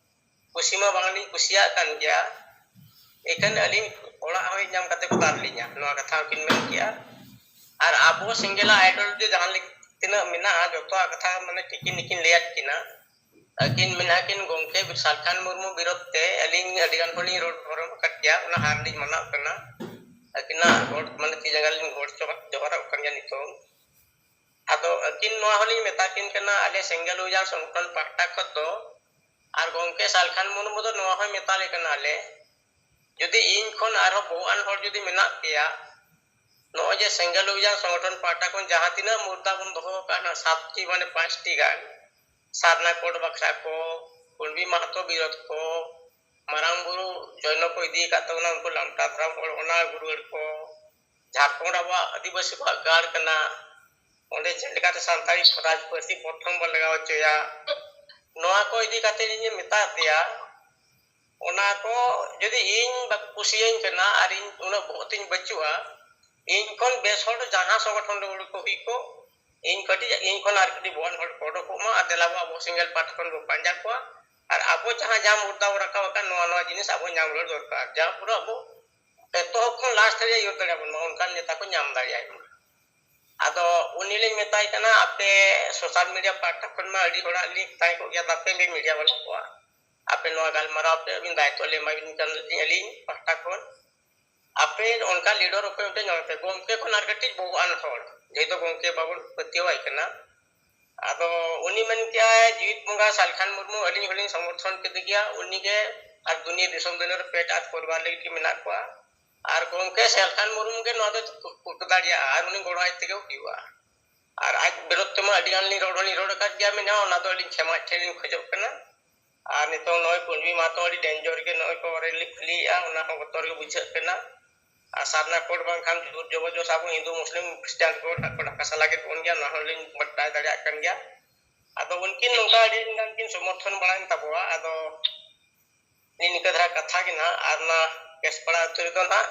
ᱠᱩᱥᱤ ᱢᱟ ᱵᱟᱝᱞᱤᱧ ᱠᱩᱥᱤᱭᱟᱜ ᱠᱟᱱ ᱜᱮᱭᱟ, ᱮᱱᱠᱷᱟᱱ ᱟᱹᱞᱤᱧ ᱚᱲᱟᱜ ᱦᱚᱸ ᱧᱟᱢ ᱠᱟᱛᱮ ᱠᱚ ᱫᱟᱞ ᱞᱤᱧᱟ, ᱱᱚᱣᱟ ᱠᱟᱛᱷᱟ ᱦᱚᱸᱠᱤᱱ ᱢᱮᱱ ᱠᱮᱜᱼᱟ᱾ ᱟᱨ ᱟᱵᱚ ᱥᱮᱸᱜᱮᱞᱟᱜ ᱟᱭᱰᱚᱞ ᱡᱮ ᱡᱟᱦᱟᱸ ᱞᱮᱠᱟ ᱛᱤᱱᱟᱹᱜ ᱢᱮᱱᱟᱜᱼᱟ, ᱡᱚᱛᱚᱣᱟᱜ ᱠᱟᱛᱷᱟ ᱢᱟᱱᱮ ᱴᱷᱤᱠᱤᱱ ᱱᱤᱠᱤᱱ ᱞᱟᱹᱭᱟᱫ ᱠᱤᱱᱟ᱾ ᱟᱹᱠᱤᱱ ᱢᱮᱱᱟ ᱠᱤᱱ, ᱜᱚᱢᱠᱮ ᱥᱟᱞᱠᱷᱟᱱ ᱢᱩᱨᱢᱩ ᱵᱤᱨᱳᱫᱷ ᱛᱮ ᱟᱹᱞᱤᱧ ᱟᱹᱰᱤ ᱜᱟᱱ ᱦᱚᱲᱤᱧ ᱨᱚᱲ ᱯᱟᱨᱚᱢ ᱟᱠᱟᱫ ᱜᱮᱭᱟ, ᱚᱱᱟ ᱦᱟᱨ ᱞᱤᱧ ᱢᱟᱱᱟᱣ ᱠᱟᱱᱟ᱾ ᱟᱹᱠᱤᱱᱟᱜ ᱜᱚᱰ, ᱢᱟᱱᱮ ᱛᱤ ᱡᱟᱸᱜᱟ ᱞᱤᱧ ᱜᱚᱰ ᱡᱚᱦᱟᱨ, ᱡᱚᱦᱟᱨᱚᱜ ᱠᱟᱱ ᱜᱮᱭᱟ ᱱᱤᱛᱚᱝ᱾ ᱟᱫᱚ ᱟᱹᱠᱤᱱ ᱱᱚᱣᱟ ᱦᱚᱸᱞᱤᱧ ᱢᱮᱛᱟ ᱠᱤᱱ ᱠᱟᱱᱟ, ᱟᱞᱮ ᱥᱮᱸᱜᱮᱞ ᱚᱵᱷᱤᱡᱟᱱ ᱥᱚᱝᱜᱚᱴᱷᱚᱱ ᱯᱟᱦᱴᱟ ᱠᱷᱚᱱ ᱫᱚ, ᱟᱨ ᱜᱚᱢᱠᱮ ᱥᱟᱞᱠᱷᱟᱱ ᱢᱩᱨᱢᱩ ᱫᱚ ᱱᱚᱣᱟ ᱦᱚᱸᱭ ᱢᱮᱛᱟ ᱞᱮ ᱠᱟᱱᱟ, ᱟᱞᱮ ᱡᱩᱫᱤ ᱤᱧ ᱠᱷᱚᱱ ᱟᱨᱦᱚᱸ ᱵᱚᱦᱚᱜ ᱟᱱ ᱦᱚᱲ ᱡᱩᱫᱤ ᱢᱮᱱᱟᱜ ᱯᱮᱭᱟ, ᱱᱚᱜᱼᱚᱭ ᱡᱮ ᱥᱮᱸᱜᱮᱞ ᱚᱵᱷᱤᱡᱟᱱ ᱥᱚᱝᱜᱚᱴᱷᱚᱱ ᱯᱟᱦᱴᱟ ᱠᱷᱚᱱ ᱡᱟᱦᱟᱸ ᱛᱤᱱᱟᱹᱜ ᱢᱩᱨᱫᱟ ᱵᱚᱱ ᱫᱚᱦᱚ ᱟᱠᱟᱫᱼᱟ, ᱥᱟᱛᱴᱤ ᱢᱟᱱᱮ ᱯᱟᱸᱪᱴᱤ ᱜᱟᱱ, ᱥᱟᱨᱱᱟ ᱠᱳᱰ ᱵᱟᱠᱷᱨᱟ ᱠᱚ, ᱠᱩᱬᱵᱤ ᱢᱟᱦᱟᱛᱚ ᱵᱤᱨᱳᱫᱷ ᱠᱚ, ᱢᱟᱨᱟᱝ ᱵᱩᱨᱩ ᱡᱚᱭᱱᱚ ᱠᱚ ᱤᱫᱤ ᱟᱠᱟᱫ ᱛᱟᱵᱚᱱᱟ, ᱩᱱᱠᱩ ᱞᱟᱢᱴᱟ ᱫᱷᱚᱨᱚᱢ ᱦᱚᱲ, ᱚᱱᱟ ᱜᱩᱨᱩ ᱜᱟᱹᱲ ᱠᱚ, ᱡᱷᱟᱲᱠᱷᱚᱸᱰ ᱟᱵᱚᱣᱟᱜ ᱟᱹᱫᱤᱵᱟᱹᱥᱤ ᱠᱚᱣᱟᱜ ᱜᱟᱲ ᱠᱟᱱᱟ, ᱚᱸᱰᱮ ᱪᱮᱫ ᱞᱮᱠᱟᱛᱮ ᱥᱟᱱᱛᱟᱲᱤ ᱥᱚᱢᱟᱡᱽ ᱯᱟᱹᱨᱥᱤ ᱯᱨᱚᱛᱷᱚᱢ ᱵᱚᱱ ᱞᱟᱜᱟᱣ ᱦᱚᱪᱚᱭᱟ, ᱱᱚᱣᱟ ᱠᱚ ᱤᱫᱤ ᱠᱟᱛᱮ ᱤᱧ ᱢᱮᱛᱟ ᱯᱮᱭᱟ᱾ ᱚᱱᱟ ᱠᱚ ᱡᱩᱫᱤ ᱤᱧ ᱵᱟᱠᱚ ᱠᱩᱥᱤᱭᱟᱹᱧ ᱠᱟᱱᱟ ᱟᱨ ᱤᱧ ᱩᱱᱟᱹᱜ ᱵᱚᱦᱚᱜ ᱛᱤᱧ ᱵᱟᱹᱪᱩᱜᱼᱟ, ᱤᱧ ᱠᱷᱚᱱ ᱵᱮᱥ ᱦᱚᱲ ᱡᱟᱦᱟᱸ ᱥᱚᱝᱜᱚᱴᱷᱚᱱ ᱨᱮ ᱩᱰᱩᱠ ᱠᱚ ᱦᱩᱭ ᱠᱚᱜ, ᱤᱧ ᱠᱟᱹᱴᱤᱡ, ᱤᱧ ᱠᱷᱚᱱ ᱟᱨ ᱠᱟᱹᱴᱤᱡ ᱵᱚᱲ ᱦᱚᱲ ᱠᱚ ᱩᱰᱩᱠᱚᱜ ᱢᱟ ᱟᱨ ᱫᱮᱞᱟ ᱵᱚ ᱟᱵᱚ ᱥᱮᱸᱜᱮᱞ ᱯᱟᱦᱴᱟ ᱠᱷᱚᱱ ᱵᱚ ᱯᱟᱸᱡᱟ ᱠᱚᱣᱟ᱾ ᱟᱨ ᱟᱵᱚ ᱡᱟᱦᱟᱸ ᱡᱟᱢ ᱢᱩᱫᱽᱫᱟ ᱵᱚ ᱨᱟᱠᱟᱵ ᱟᱠᱟᱫ, ᱱᱚᱣᱟ, ᱱᱚᱣᱟ ᱡᱤᱱᱤᱥ ᱟᱵᱚ ᱧᱟᱢ ᱨᱩᱣᱟᱹᱲ ᱫᱚᱨᱠᱟᱨ, ᱡᱟᱦᱟᱸ ᱯᱩᱨᱟᱹ ᱟᱵᱚ ᱮᱛᱚᱦᱚᱵ ᱠᱷᱚᱱ ᱞᱟᱥᱴ ᱫᱷᱟᱹᱨᱤᱡ ᱟᱹᱭᱩᱨ ᱫᱟᱲᱮᱭᱟᱵᱚᱱ ᱢᱟ, ᱚᱱᱠᱟᱱ ᱱᱮᱛᱟ ᱠᱚ ᱧᱟᱢ ᱫᱟᱲᱮᱭᱟᱭ ᱢᱟ᱾ ᱟᱫᱚ ᱩᱱᱤ ᱞᱤᱧ ᱢᱮᱛᱟᱭ ᱠᱟᱱᱟ, ᱟᱯᱮ ᱥᱳᱥᱟᱞ ᱢᱤᱰᱤᱭᱟ ᱯᱟᱦᱴᱟ ᱠᱷᱚᱱ ᱢᱟ ᱟᱹᱰᱤ ᱦᱚᱲᱟᱜ ᱞᱤᱧ ᱛᱟᱦᱮᱸ ᱠᱚᱜ ᱜᱮᱭᱟ, ᱵᱟᱯᱮ ᱢᱤᱰᱤᱭᱟ ᱵᱟᱹᱱᱩᱜ ᱠᱚᱣᱟ, ᱟᱯᱮ ᱱᱚᱣᱟ ᱜᱟᱞᱢᱟᱨᱟᱣ ᱯᱮ, ᱟᱹᱵᱤᱱ ᱫᱟᱭᱤᱛᱛᱚ ᱞᱮ ᱮᱢᱟ ᱵᱤᱱ ᱠᱟᱱ ᱟᱹᱞᱤᱧ ᱯᱟᱦᱴᱟ ᱠᱷᱚᱱ, ᱟᱯᱮ ᱚᱱᱠᱟ ᱞᱤᱰᱟᱨ ᱚᱠᱚᱭ ᱢᱤᱫᱴᱮᱱ ᱧᱟᱢ ᱯᱮ, ᱜᱚᱢᱠᱮ ᱠᱷᱚᱱ ᱟᱨ ᱠᱟᱹᱴᱤᱡ ᱵᱚᱦᱚᱜ ᱟᱱ ᱦᱚᱲ, ᱡᱮᱦᱮᱛᱩ ᱜᱚᱢᱠᱮ ᱵᱟᱵᱚᱱ ᱯᱟᱹᱛᱭᱟᱹᱣᱟᱭ ᱠᱟᱱᱟ᱾ ᱟᱫᱚ ᱩᱱᱤ ᱢᱮᱱ ᱠᱮᱜᱼᱟᱭ, ᱡᱤᱣᱤᱫ ᱵᱚᱸᱜᱟ ᱥᱟᱞᱠᱷᱟᱱ ᱢᱩᱨᱢᱩ, ᱟᱹᱞᱤᱧ ᱦᱚᱸᱞᱤᱧ ᱥᱚᱢᱚᱨᱛᱷᱚᱱ ᱠᱮᱫᱮ ᱜᱮᱭᱟ, ᱩᱱᱤᱜᱮ ᱟᱨ ᱫᱩᱱᱤᱭᱟᱹ ᱫᱤᱥᱚᱢ ᱫᱩᱱᱤᱭᱟᱹ ᱨᱮ ᱯᱮᱴ ᱟᱨ ᱯᱚᱨᱤᱵᱟᱨ ᱞᱟᱹᱜᱤᱫ ᱜᱮ ᱢᱮᱱᱟᱜ ᱠᱚᱣᱟ᱾ ᱟᱨ ᱜᱚᱢᱠᱮ ᱥᱟᱞᱠᱷᱟᱱ ᱢᱩᱨᱢᱩ ᱜᱮ ᱱᱚᱣᱟ ᱫᱚ ᱠᱚ ᱫᱟᱲᱮᱭᱟᱜᱼᱟ ᱟᱨ ᱩᱱᱤ ᱜᱚᱲᱚ ᱟᱡ ᱛᱮᱜᱮ ᱦᱩᱭᱩᱜᱼᱟ᱾ ᱟᱨ ᱟᱡ ᱵᱤᱨᱳᱫᱷ ᱛᱮᱢᱟ ᱟᱹᱰᱤ ᱜᱟᱱ ᱞᱤᱧ ᱨᱚᱲ ᱦᱚᱸᱞᱤᱧ ᱨᱚᱲ ᱟᱠᱟᱫ ᱜᱮᱭᱟ, ᱢᱮᱱᱟ ᱚᱱᱟ ᱫᱚ ᱟᱹᱞᱤᱧ ᱠᱷᱮᱢᱟ ᱴᱷᱮᱱ ᱞᱤᱧ ᱠᱷᱚᱡᱚᱜ ᱠᱟᱱᱟ᱾ ᱟᱨ ᱱᱤᱛᱚᱝ ᱱᱚᱜᱼᱚᱭ ᱠᱩᱲᱢᱤ ᱢᱟᱦᱟᱛᱚ ᱟᱹᱰᱤ ᱰᱮᱧᱡᱟᱨ ᱜᱮ ᱱᱚᱜᱼᱚᱭ ᱠᱚ ᱨᱮᱞᱤ ᱠᱷᱟᱹᱞᱤᱭᱮᱫᱼᱟ, ᱚᱱᱟ ᱦᱚᱸ ᱵᱚᱛᱚᱨ ᱜᱮ ᱵᱩᱡᱷᱟᱹᱜ ᱠᱟᱱᱟ᱾ ᱟᱨ ᱥᱟᱨᱱᱟ ᱠᱳᱰ ᱵᱟᱝᱠᱷᱟᱱ ᱡᱳᱨ ᱡᱚᱵᱚᱨᱡᱚᱥ ᱟᱵᱚ ᱦᱤᱱᱫᱩ ᱢᱩᱥᱞᱤᱢ ᱠᱷᱨᱤᱥᱴᱟᱱ ᱠᱳᱰ ᱦᱟᱸᱜ ᱠᱚ ᱰᱷᱟᱠᱟᱥᱟ ᱞᱟᱹᱜᱤᱫ ᱵᱚᱱ ᱜᱮᱭᱟ, ᱚᱱᱟ ᱦᱚᱸᱞᱤᱧ ᱵᱟᱰᱟᱭ ᱫᱟᱲᱮᱭᱟᱜ ᱠᱟᱱ ᱜᱮᱭᱟ᱾ ᱟᱫᱚ ᱩᱱᱠᱤᱱ ᱱᱚᱝᱠᱟ ᱟᱹᱰᱤ ᱜᱟᱱ ᱠᱤᱱ ᱥᱚᱢᱚᱨᱛᱷᱚᱱ ᱵᱟᱲᱟᱭᱮᱱ ᱛᱟᱵᱚᱣᱟ᱾ ᱟᱫᱚ ᱱᱤᱝᱠᱟᱹ ᱫᱷᱟᱨᱟ ᱠᱟᱛᱷᱟ ᱜᱮ ᱱᱟᱦᱟᱜ, ᱟᱨ ᱚᱱᱟ ᱠᱮᱥᱯᱟᱲᱟ ᱟᱹᱛᱩ ᱨᱮᱫᱚ ᱱᱟᱦᱟᱜ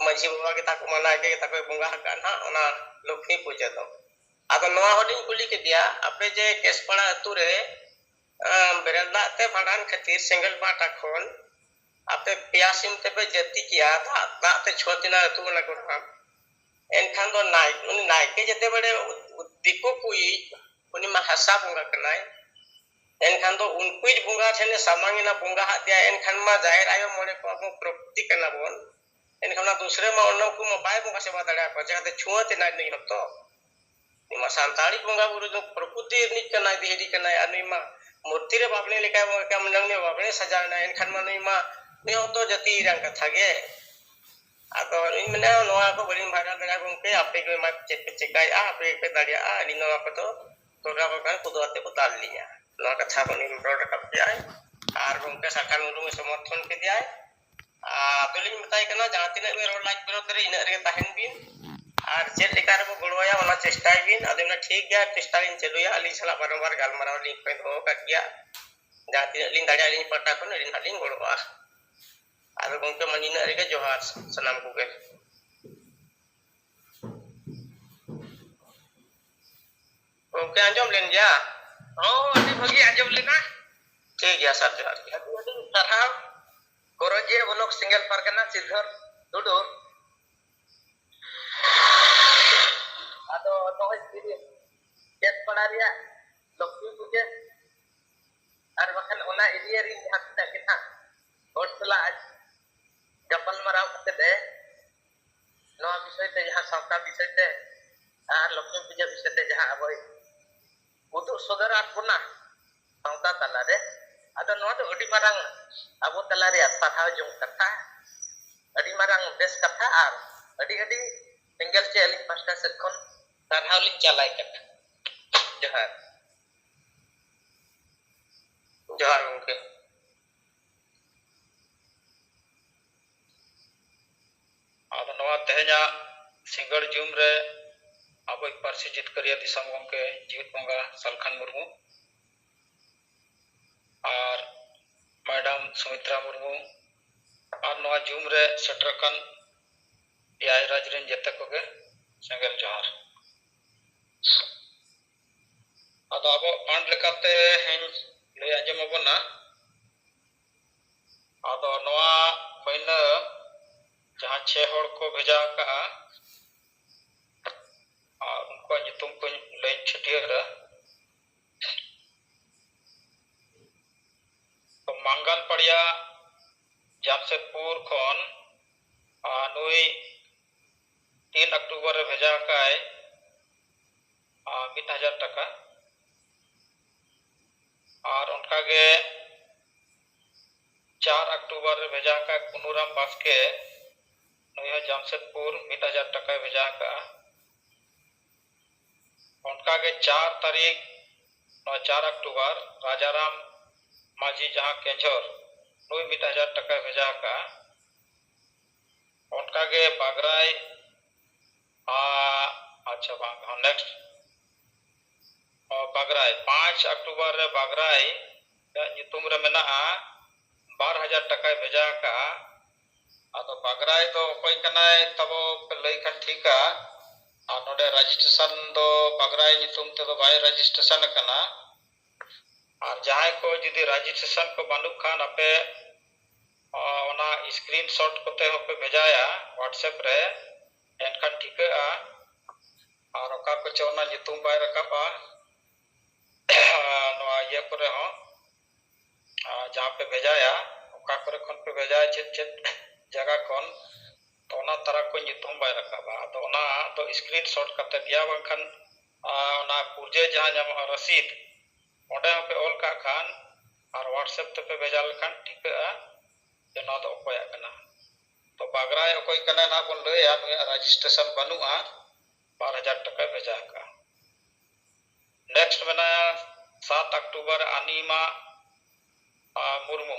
ᱢᱟᱹᱡᱷᱤ ᱵᱟᱵᱟ ᱜᱮ ᱛᱟᱠᱚ ᱢᱟᱱᱟᱣ ᱜᱮ ᱛᱟᱠᱚᱭ ᱵᱚᱸᱜᱟ ᱟᱠᱟᱫ ᱱᱟᱦᱟᱜ ᱚᱱᱟ ᱞᱚᱠᱷᱢᱤ ᱯᱩᱡᱟᱹ ᱫᱚ᱾ ᱟᱫᱚ ᱱᱚᱣᱟ ᱦᱚᱸᱞᱤᱧ ᱠᱩᱞᱤ ᱠᱮᱫᱮᱭᱟ, ᱟᱯᱮ ᱡᱮ ᱠᱮᱥᱯᱟᱲᱟ ᱟᱹᱛᱩ ᱨᱮ, ᱟᱸ, ᱵᱮᱨᱮᱞ ᱫᱟᱜ ᱛᱮ ᱵᱷᱟᱸᱰᱟᱱ ᱠᱷᱟᱹᱛᱤᱨ ᱥᱮᱸᱜᱮᱞ ᱯᱟᱦᱴᱟ ᱠᱷᱚᱱ ᱟᱯᱮ ᱯᱮᱭᱟ ᱥᱤᱢ ᱛᱮᱯᱮ ᱡᱟᱹᱛᱤ ᱠᱮᱭᱟ, ᱫᱟᱜ, ᱫᱟᱜ ᱛᱮ ᱪᱷᱩᱣᱟᱹ ᱛᱤᱱᱟᱹᱜ ᱟᱹᱛᱩ ᱚᱱᱟ ᱠᱚ ᱱᱟᱦᱟᱜ᱾ ᱮᱱᱠᱷᱟᱱ ᱫᱚ ᱱᱟᱭ-, ᱩᱱᱤ ᱱᱟᱭᱠᱮ ᱡᱮᱛᱮ ᱵᱮᱲᱮ ᱫᱤᱠᱩ ᱠᱚᱭᱤᱡ, ᱩᱱᱤ ᱢᱟ ᱦᱟᱥᱟ ᱵᱚᱸᱜᱟ ᱠᱟᱱᱟᱭ᱾ ᱮᱱᱠᱷᱟᱱ ᱫᱚ ᱩᱱᱠᱩᱭᱤᱡ ᱵᱚᱸᱜᱟ ᱴᱷᱮᱱᱮ ᱥᱟᱢᱟᱝ ᱮᱱᱟ, ᱵᱚᱸᱜᱟ ᱦᱟᱜ ᱫᱮᱭᱟ, ᱮᱱᱠᱷᱟᱱ ᱢᱟ ᱡᱟᱦᱮᱨ ᱟᱭᱳ ᱢᱚᱬᱮ ᱠᱚ ᱟᱵᱚ ᱯᱨᱚᱠᱨᱤᱛᱤ ᱠᱟᱱᱟ ᱵᱚᱱ᱾ ᱮᱱᱠᱷᱟᱱ ᱚᱱᱟ ᱫᱩᱥᱨᱟᱹ ᱢᱟ ᱚᱱᱟ ᱩᱱᱠᱩ ᱢᱟ ᱵᱟᱭ ᱵᱚᱸᱜᱟ ᱥᱮᱵᱟ ᱫᱟᱲᱮᱭᱟᱠᱚᱣᱟ, ᱪᱮᱠᱟᱛᱮ ᱪᱷᱩᱣᱟᱹ ᱛᱮᱱᱟᱭ ᱱᱩᱭ ᱦᱚᱸᱛᱚ᱾ ᱱᱩᱭ ᱢᱟ ᱥᱟᱱᱛᱟᱲᱤᱡ ᱵᱚᱸᱜᱟ ᱵᱩᱨᱩ ᱫᱚ ᱯᱨᱚᱠᱨᱤᱛᱤ ᱨᱤᱱᱤᱡ ᱠᱟᱱᱟᱭ, ᱫᱤᱦᱤᱨᱤ ᱠᱟᱱᱟᱭ, ᱟᱨ ᱱᱩᱭ ᱢᱟ ᱢᱩᱨᱛᱤ ᱨᱮ ᱵᱟᱵᱽᱲᱮ ᱞᱮᱠᱟ ᱵᱚᱱ ᱢᱮᱱᱟ, ᱱᱩᱭ ᱵᱟᱵᱽᱲᱮ ᱥᱟᱡᱟᱣ ᱮᱱᱟ, ᱮᱱᱠᱷᱟᱱ ᱢᱟ ᱱᱩᱭ ᱢᱟ, ᱱᱩᱭ ᱦᱚᱸᱛᱚ ᱡᱟᱹᱛᱤ ᱨᱮᱱ ᱠᱟᱛᱷᱟ ᱜᱮ᱾ ᱟᱫᱚ ᱤᱧ ᱢᱮᱱᱟ ᱱᱚᱣᱟ ᱠᱚ ᱵᱟᱹᱞᱤᱧ ᱵᱷᱟᱭᱨᱟᱞ ᱫᱟᱲᱮᱭᱟᱜᱼᱟ ᱜᱚᱢᱠᱮ, ᱟᱯᱮ ᱜᱮ ᱢᱟ ᱪᱮᱫ ᱯᱮ ᱪᱮᱠᱟᱭᱮᱫᱼᱟ, ᱟᱯᱮ ᱜᱮᱯᱮ ᱫᱟᱲᱮᱭᱟᱜᱼᱟ, ᱟᱹᱞᱤᱧ ᱱᱚᱣᱟ ᱠᱚᱫᱚ ᱫᱚᱨᱠᱟᱨ ᱵᱟᱝ ᱠᱟᱱᱟ, ᱠᱩᱫᱩ ᱟᱛᱮ ᱠᱚ ᱫᱟᱞ ᱞᱤᱧᱟ᱾ ᱱᱚᱣᱟ ᱠᱟᱛᱷᱟ ᱠᱚ ᱩᱱᱤ ᱨᱚᱲ ᱨᱟᱠᱟᱵ ᱠᱮᱜᱼᱟᱭ᱾ ᱟᱨ ᱜᱚᱢᱠᱮ ᱥᱟᱞᱠᱷᱟᱱ ᱢᱩᱨᱢᱩ ᱥᱚᱢᱚᱨᱛᱷᱚᱱ ᱠᱮᱫᱮᱭᱟᱭ᱾ ᱟᱨ ᱟᱫᱚᱞᱤᱧ ᱢᱮᱛᱟᱭ ᱠᱟᱱᱟ, ᱡᱟᱦᱟᱸ ᱛᱤᱱᱟᱹᱜ ᱵᱮᱱ ᱨᱚᱲ ᱞᱟᱡ ᱵᱤᱨᱳᱫᱷ ᱨᱮ, ᱤᱱᱟᱹᱜ ᱨᱮᱜᱮ ᱛᱟᱦᱮᱱ ᱵᱤᱱ, ᱟᱨ ᱪᱮᱫ ᱞᱮᱠᱟ ᱨᱮᱵᱚ ᱜᱚᱲᱚᱣᱟᱭᱟ, ᱚᱱᱟ ᱪᱮᱥᱴᱟᱭ ᱵᱤᱱ᱾ ᱟᱫᱚ ᱢᱮᱱᱟ, ᱴᱷᱤᱠ ᱜᱮᱭᱟ, ᱪᱮᱥᱴᱟ ᱞᱤᱧ ᱪᱟᱹᱞᱩᱭᱟ᱾ ᱟᱹᱞᱤᱧ ᱥᱟᱞᱟᱜ ᱵᱟᱨᱚᱢᱵᱟᱨ ᱜᱟᱞᱢᱟᱨᱟᱣ ᱞᱤᱧ ᱠᱚᱭ ᱫᱚᱦᱚ ᱟᱠᱟᱫ ᱜᱮᱭᱟ, ᱡᱟᱦᱟᱸ ᱛᱤᱱᱟᱹᱜ ᱞᱤᱧ ᱫᱟᱲᱮᱭᱟᱜᱼᱟ, ᱟᱹᱞᱤᱧ ᱯᱟᱦᱴᱟ ᱠᱷᱚᱱ ᱟᱹᱞᱤᱧ ᱦᱟᱸᱜ ᱞᱤᱧ ᱜᱚᱲᱚᱜᱼᱟ᱾ ᱟᱫᱚ ᱜᱚᱢᱠᱮ, ᱢᱟ ᱱᱤᱱᱟᱹᱜ ᱨᱮᱜᱮ ᱡᱚᱦᱟᱨ ᱥᱟᱱᱟᱢ ᱠᱚᱜᱮ᱾ ᱜᱚᱢᱠᱮ, ᱟᱸᱡᱚᱢ ᱞᱮᱱ ᱜᱮᱭᱟ? ᱦᱚᱸ, ᱟᱹᱰᱤ ᱵᱷᱟᱹᱜᱤ ᱟᱸᱡᱚᱢ ᱞᱮᱱᱟ᱾ ᱴᱷᱤᱠ ᱜᱮᱭᱟ ᱥᱟᱨ, ᱡᱚᱦᱟᱨ ᱜᱮ᱾ ᱟᱹᱰᱤ ᱟᱹᱰᱤ ᱥᱟᱨᱦᱟᱣ᱾ ᱠᱚᱨᱚᱧᱡᱤᱭᱟᱹ ᱵᱞᱚᱠ ᱥᱤᱸᱜᱮᱞ ᱯᱟᱨᱜᱟᱱᱟ ᱥᱤᱞᱫᱷᱚᱨ ᱴᱩᱰᱩ᱾ ᱟᱫᱚ ᱱᱚᱜᱼᱚᱭ ᱛᱤᱨᱤᱥ ᱪᱮᱫ ᱯᱟᱲᱟ ᱨᱮᱭᱟᱜ ᱞᱚᱠᱠᱷᱤ ᱯᱩᱡᱟᱹ ᱟᱨ ᱵᱟᱠᱷᱟᱱ ᱚᱱᱟ ᱮᱨᱤᱭᱟ ᱨᱮᱱ ᱡᱟᱦᱟᱸ ᱛᱤᱱᱟᱹᱜ ᱜᱮ ᱱᱟᱦᱟᱜ ᱦᱚᱲ ᱥᱟᱞᱟᱜ ᱜᱟᱯᱟᱞᱢᱟᱨᱟᱣ ᱠᱟᱛᱮ ᱮ ᱱᱚᱣᱟ ᱵᱤᱥᱚᱭ ᱛᱮ, ᱡᱟᱦᱟᱸ ᱥᱟᱶᱛᱟ ᱵᱤᱥᱚᱭ ᱛᱮ ᱟᱨ ᱞᱚᱠᱠᱷᱤ ᱯᱩᱡᱟᱹ ᱵᱤᱥᱚᱭ ᱛᱮ ᱡᱟᱦᱟᱸ ᱟᱵᱚᱭ ᱩᱫᱩᱜ ᱥᱚᱫᱚᱨᱟᱫ ᱵᱚᱱᱟ ᱥᱟᱶᱛᱟ ᱛᱟᱞᱟᱨᱮ, ᱟᱫᱚ ᱱᱚᱣᱟ ᱫᱚ ᱟᱹᱰᱤ ᱢᱟᱨᱟᱝ ᱟᱵᱚ ᱛᱟᱞᱟ ᱨᱮᱭᱟᱜ ᱥᱟᱨᱦᱟᱣ ᱡᱚᱝ ᱠᱟᱛᱷᱟ, ᱟᱹᱰᱤ ᱢᱟᱨᱟᱝ ᱵᱮᱥ ᱠᱟᱛᱷᱟ, ᱟᱨ ᱟᱹᱰᱤ ᱟᱹᱰᱤ ᱥᱤᱸᱜᱮᱞ ᱪᱮ ᱟᱹᱞᱤᱧ ᱯᱟᱦᱴᱟ ᱥᱮᱫ ᱠᱷᱚᱱ ᱥᱟᱨᱦᱟᱣ ᱞᱤᱧ ᱪᱟᱞᱟᱭ ᱠᱟᱱᱟ᱾ ᱡᱚᱦᱟᱨ᱾ ᱡᱚᱦᱟᱨ ᱜᱚᱢᱠᱮ᱾ ᱟᱫᱚ ᱱᱚᱣᱟ ᱛᱮᱦᱮᱧᱟᱜ ᱥᱤᱸᱜᱟᱹᱲ ᱡᱩᱢ ᱨᱮ ᱟᱵᱚᱭᱤᱡ ᱯᱟᱹᱨᱥᱤ ᱡᱤᱛᱠᱟᱹᱨᱤᱭᱟᱹ ᱫᱤᱥᱚᱢ ᱜᱚᱢᱠᱮ ᱡᱤᱣᱤᱫ ᱵᱚᱸᱜᱟ ᱥᱟᱞᱠᱷᱟᱱ ᱢᱩᱨᱢᱩ ᱟᱨ ᱢᱮᱰᱟᱢ ᱥᱩᱢᱤᱛᱨᱟ ᱢᱩᱨᱢᱩ ᱟᱨ ᱱᱚᱣᱟ ᱡᱩᱢ ᱨᱮ ᱥᱮᱴᱮᱨ ᱟᱠᱟᱱ ᱮᱭᱟᱭ ᱨᱟᱡᱽ ᱨᱮᱱ ᱡᱮᱛᱮ ᱠᱚᱜᱮ ᱥᱮᱸᱜᱮᱞ ᱡᱚᱦᱟᱨ᱾ ᱟᱫᱚ ᱟᱵᱚ ᱯᱟᱱᱰ ᱞᱮᱠᱟᱛᱮ ᱦᱮᱧ ᱞᱟᱹᱭ ᱟᱸᱡᱚᱢ ᱟᱵᱚᱱᱟ᱾ ᱟᱫᱚ ᱱᱚᱣᱟ ᱢᱟᱹᱦᱱᱟᱹ ᱡᱟᱦᱟᱸ ᱪᱷᱮ ᱦᱚᱲ ᱠᱚ ᱵᱷᱮᱡᱟ ᱟᱠᱟᱜᱼᱟ, ᱟᱨ ᱩᱱᱠᱩᱣᱟᱜ ᱧᱩᱛᱩᱢ ᱠᱚᱧ ᱞᱟᱹᱭ ᱪᱷᱟᱹᱴᱭᱟᱹᱨᱟ᱾ ᱛᱚ, ᱢᱟᱝᱜᱟᱞ ᱯᱟᱲᱤᱭᱟ ᱡᱟᱢᱥᱮᱫᱽᱯᱩᱨ ᱠᱷᱚᱱ, ᱟᱨ ᱱᱩᱭ ᱛᱤᱱ ᱚᱠᱴᱳᱵᱚᱨ ᱨᱮ ᱵᱷᱮᱡᱟ ᱟᱠᱟᱫᱼᱟᱭ, ᱟᱨ, ᱢᱤᱫ ᱦᱟᱡᱟᱨ ᱴᱟᱠᱟ᱾ ᱟᱨ ᱚᱱᱠᱟᱜᱮ ᱪᱟᱨ ᱚᱠᱴᱳᱵᱚᱨ ᱨᱮ ᱵᱷᱮᱡᱟ ᱟᱠᱟᱫ ᱠᱩᱱᱩᱨᱟᱢ ᱵᱟᱥᱠᱮ, ᱱᱩᱭ ᱦᱚᱸ ᱡᱟᱢᱥᱮᱫᱽᱯᱩᱨ ᱢᱤᱫ ᱦᱟᱡᱟᱨ ᱴᱟᱠᱟᱭ ᱵᱷᱮᱡᱟ ᱟᱠᱟᱫᱼᱟ᱾ ᱚᱱᱠᱟᱜᱮ ᱪᱟᱨ ᱛᱟᱹᱨᱤᱠᱷ, ᱱᱚᱣᱟ ᱪᱟᱨ ᱚᱠᱴᱳᱵᱚᱨ, ᱨᱟᱡᱟᱨᱟᱢ ᱢᱟᱹᱡᱷᱤ ᱡᱟᱦᱟᱸ ᱠᱮᱸᱡᱷᱚᱨ, ᱱᱩᱭ ᱢᱤᱫ ᱦᱟᱡᱟᱨ ᱴᱟᱠᱟᱭ ᱵᱷᱮᱡᱟ ᱟᱠᱟᱫᱼᱟ᱾ ᱚᱱᱠᱟᱜᱮ ᱵᱟᱜᱽᱨᱟᱭ, ᱟ, ᱟᱪᱪᱷᱟ, ᱵᱟᱝ, ᱦᱚᱸ, next. ᱚ, ᱵᱟᱜᱽᱨᱟᱭ, ᱯᱟᱸᱪ ᱚᱠᱴᱳᱵᱚᱨ ᱨᱮ ᱵᱟᱜᱽᱨᱟᱭ ᱧᱩᱛᱩᱢ ᱨᱮ ᱢᱮᱱᱟᱜᱼᱟ, ᱵᱟᱨ ᱦᱟᱡᱟᱨ ᱴᱟᱠᱟᱭ ᱵᱷᱮᱡᱟ ᱟᱠᱟᱫᱼᱟ᱾ ᱟᱫᱚ ᱵᱟᱜᱽᱨᱟᱭ ᱫᱚ ᱚᱠᱚᱭ ᱠᱟᱱᱟᱭ ᱛᱟᱵᱚ ᱯᱮ ᱞᱟᱹᱭ ᱠᱷᱟᱱ ᱴᱷᱤᱠᱟ᱾ ᱟᱨ ᱱᱚᱰᱮ registration ᱫᱚ ᱵᱟᱜᱽᱨᱟᱭ ᱧᱩᱛᱩᱢ ᱛᱮᱫᱚ ᱵᱟᱭ registration ᱟᱠᱟᱱᱟ᱾ ᱟᱨ ᱡᱟᱦᱟᱸᱭ ᱠᱚ ᱡᱩᱫᱤ registration ᱠᱚ ᱵᱟᱹᱱᱩᱜ ᱠᱷᱟᱱ, ᱟᱯᱮ, ᱚ, ᱚᱱᱟ screenshot ᱠᱚᱛᱮ ᱦᱚᱸᱯᱮ ᱵᱷᱮᱡᱟᱭᱟ WhatsApp ᱨᱮ, ᱮᱱᱠᱷᱟᱱ ᱴᱷᱤᱠᱟᱹᱜᱼᱟ᱾ ᱟᱨ ᱚᱠᱟ ᱠᱚᱪᱚ ᱚᱱᱟ ᱧᱩᱛᱩᱢ ᱵᱟᱭ ᱨᱟᱠᱟᱵᱼᱟ, ᱱᱚᱣᱟ ᱤᱭᱟᱹ ᱠᱚᱨᱮ ᱦᱚᱸ, ᱟᱨ ᱡᱟᱦᱟᱸ ᱯᱮ ᱵᱷᱮᱡᱟᱭᱟ, ᱚᱠᱟ ᱠᱚᱨᱮ ᱠᱷᱚᱱ ᱯᱮ ᱵᱷᱮᱡᱟᱭᱟ, ᱪᱮᱫ ᱪᱮᱫ ᱡᱟᱭᱜᱟ ᱠᱷᱚᱱ, ᱛᱚ ᱚᱱᱟ ᱛᱟᱨᱟ ᱠᱚ ᱧᱩᱛᱩᱢ ᱵᱟᱭ ᱨᱟᱠᱟᱵᱼᱟ᱾ ᱟᱫᱚ ᱚᱱᱟ ᱫᱚ screenshot ᱠᱟᱛᱮ ᱜᱮᱭᱟ, ᱵᱟᱝᱠᱷᱟᱱ, ᱟᱨ ᱚᱱᱟ ᱯᱩᱨᱡᱟᱹ ᱡᱟᱦᱟᱸ ᱧᱟᱢᱚᱜᱼᱟ ᱨᱚᱥᱤᱫ, ᱚᱸᱰᱮ ᱦᱚᱸᱯᱮ ᱚᱞ ᱠᱟᱜ ᱠᱷᱟᱱ ᱟᱨ WhatsApp ᱛᱮᱯᱮ ᱵᱷᱮᱡᱟ ᱞᱮᱠᱷᱟᱱ ᱴᱷᱤᱠᱟᱹᱜᱼᱟ ᱡᱮ ᱱᱚᱣᱟ ᱫᱚ ᱚᱠᱚᱭᱟᱜ ᱠᱟᱱᱟ᱾ ᱛᱚ ᱵᱟᱜᱽᱨᱟᱭ ᱚᱠᱚᱭ ᱠᱟᱱᱟᱭ ᱱᱟᱦᱟᱜ ᱵᱚᱱ ᱞᱟᱹᱭᱟ, ᱱᱩᱭᱟᱜ registration ᱵᱟᱹᱱᱩᱜᱼᱟ, ᱵᱟᱨ ᱦᱟᱡᱟᱨ ᱴᱟᱠᱟᱭ ᱵᱷᱮᱡᱟ ᱟᱠᱟᱫᱼᱟ᱾ Next ᱢᱮᱱᱟᱭᱟ ᱥᱟᱛ ᱚᱠᱴᱳᱵᱚᱨ ᱟᱱᱤᱢᱟ, ᱟ, ᱢᱩᱨᱢᱩ,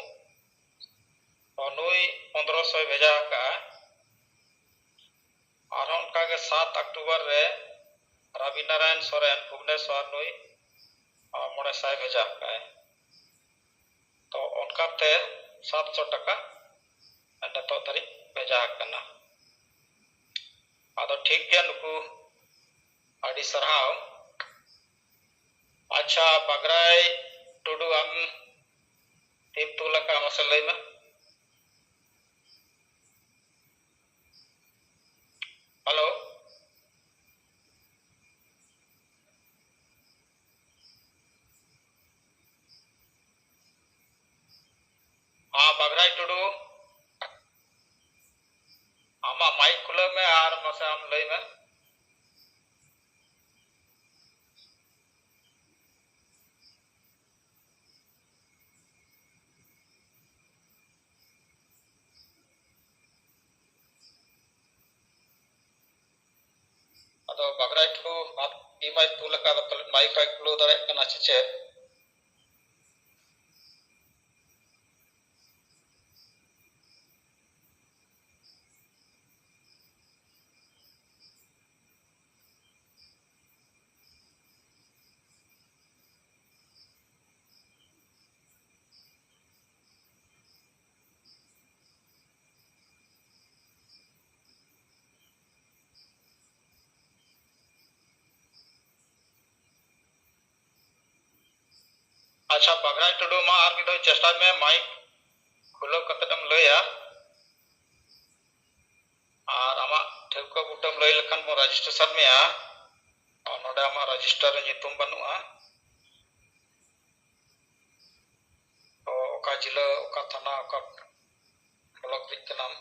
ᱛᱚ ᱱᱩᱭ ᱯᱚᱱᱫᱽᱨᱚᱥᱚᱭ ᱵᱷᱮᱡᱟ ᱟᱠᱟᱫᱼᱟ᱾ ᱟᱨᱦᱚᱸ ᱚᱱᱠᱟᱜᱮ ᱥᱟᱛ ᱚᱠᱴᱳᱵᱚᱨ ᱨᱮ ᱨᱚᱵᱤ ᱱᱟᱨᱟᱭᱚᱱ ᱥᱚᱨᱮᱱ ᱵᱷᱩᱵᱽᱱᱮᱥᱚᱨ, ᱱᱩᱭ, ᱟ, ᱢᱚᱬᱮ ᱥᱟᱭ ᱵᱷᱮᱡᱟ ᱟᱠᱟᱫᱼᱟᱭ᱾ ᱛᱚ ᱚᱱᱠᱟᱛᱮ ᱥᱟᱛᱥᱚ ᱴᱟᱠᱟ ᱱᱤᱛᱚᱜ ᱫᱷᱟᱹᱨᱤᱡ ᱵᱷᱮᱡᱟ ᱟᱠᱟᱱᱟ᱾ ᱟᱫᱚ ᱴᱷᱤᱠ ᱜᱮᱭᱟ, ᱱᱩᱠᱩ ᱟᱹᱰᱤ ᱥᱟᱨᱦᱟᱣ᱾ ᱟᱪᱪᱷᱟ, ᱵᱟᱜᱽᱨᱟᱭ ᱴᱩᱰᱩ, ᱟᱢ ᱛᱤᱢ ᱛᱩᱞ ᱟᱠᱟᱫᱼᱟ, ᱢᱟᱥᱮ ᱞᱟᱹᱭ ᱢᱮ᱾ ᱦᱮᱞᱳ᱾ ᱦᱮᱸ, ᱵᱟᱜᱽᱨᱟᱭ ᱴᱩᱰᱩ, ᱟᱢᱟᱜ ᱢᱟᱭᱤᱠ ᱠᱷᱩᱞᱟᱹᱣ ᱢᱮ ᱟᱨ ᱢᱟᱥᱮ ᱟᱢ ᱞᱟᱹᱭ ᱢᱮ᱾ ᱟᱫᱚ ᱵᱟᱜᱽᱨᱟᱭ ᱴᱩᱰᱩ ᱟᱡ ᱛᱤ ᱢᱟᱭ ᱛᱩᱞ ᱟᱠᱟᱫ, ᱯᱟᱞᱮᱫ ᱢᱟᱭᱤᱠ ᱵᱟᱭ ᱠᱷᱩᱞᱟᱹᱣ ᱫᱟᱲᱮᱭᱟᱜ ᱠᱟᱱᱟ ᱥᱮ ᱪᱮᱫ? ᱟᱪᱪᱷᱟ, ᱵᱟᱜᱽᱨᱟᱭ ᱴᱩᱰᱩ, ᱢᱟ ᱟᱨ ᱢᱤᱫ ᱫᱷᱟᱣ ᱪᱮᱥᱴᱟᱭ ᱢᱮ, ᱢᱟᱭᱤᱠ ᱠᱷᱩᱞᱟᱹᱣ ᱠᱟᱛᱮᱫ ᱮᱢ ᱞᱟᱹᱭᱟ᱾ ᱟᱨ ᱟᱢᱟᱜ ᱴᱷᱟᱹᱣᱠᱟᱹ ᱵᱩᱴᱟᱹᱢ ᱞᱟᱹᱭ ᱞᱮᱠᱷᱟᱱ ᱵᱚᱱ ᱨᱮᱡᱤᱥᱴᱨᱮᱥᱚᱱ ᱢᱮᱭᱟ᱾ ᱟᱨ ᱱᱚᱰᱮ ᱟᱢᱟᱜ ᱨᱮᱡᱤᱥᱴᱟᱨ ᱨᱮ ᱧᱩᱛᱩᱢ ᱵᱟᱹᱱᱩᱜᱼᱟ᱾ ᱛᱚ ᱚᱠᱟ ᱡᱤᱞᱟᱹ, ᱚᱠᱟ ᱛᱷᱟᱱᱟ, ᱚᱠᱟ ᱵᱞᱚᱠ ᱨᱤᱱᱤᱡ ᱠᱟᱱᱟᱢ?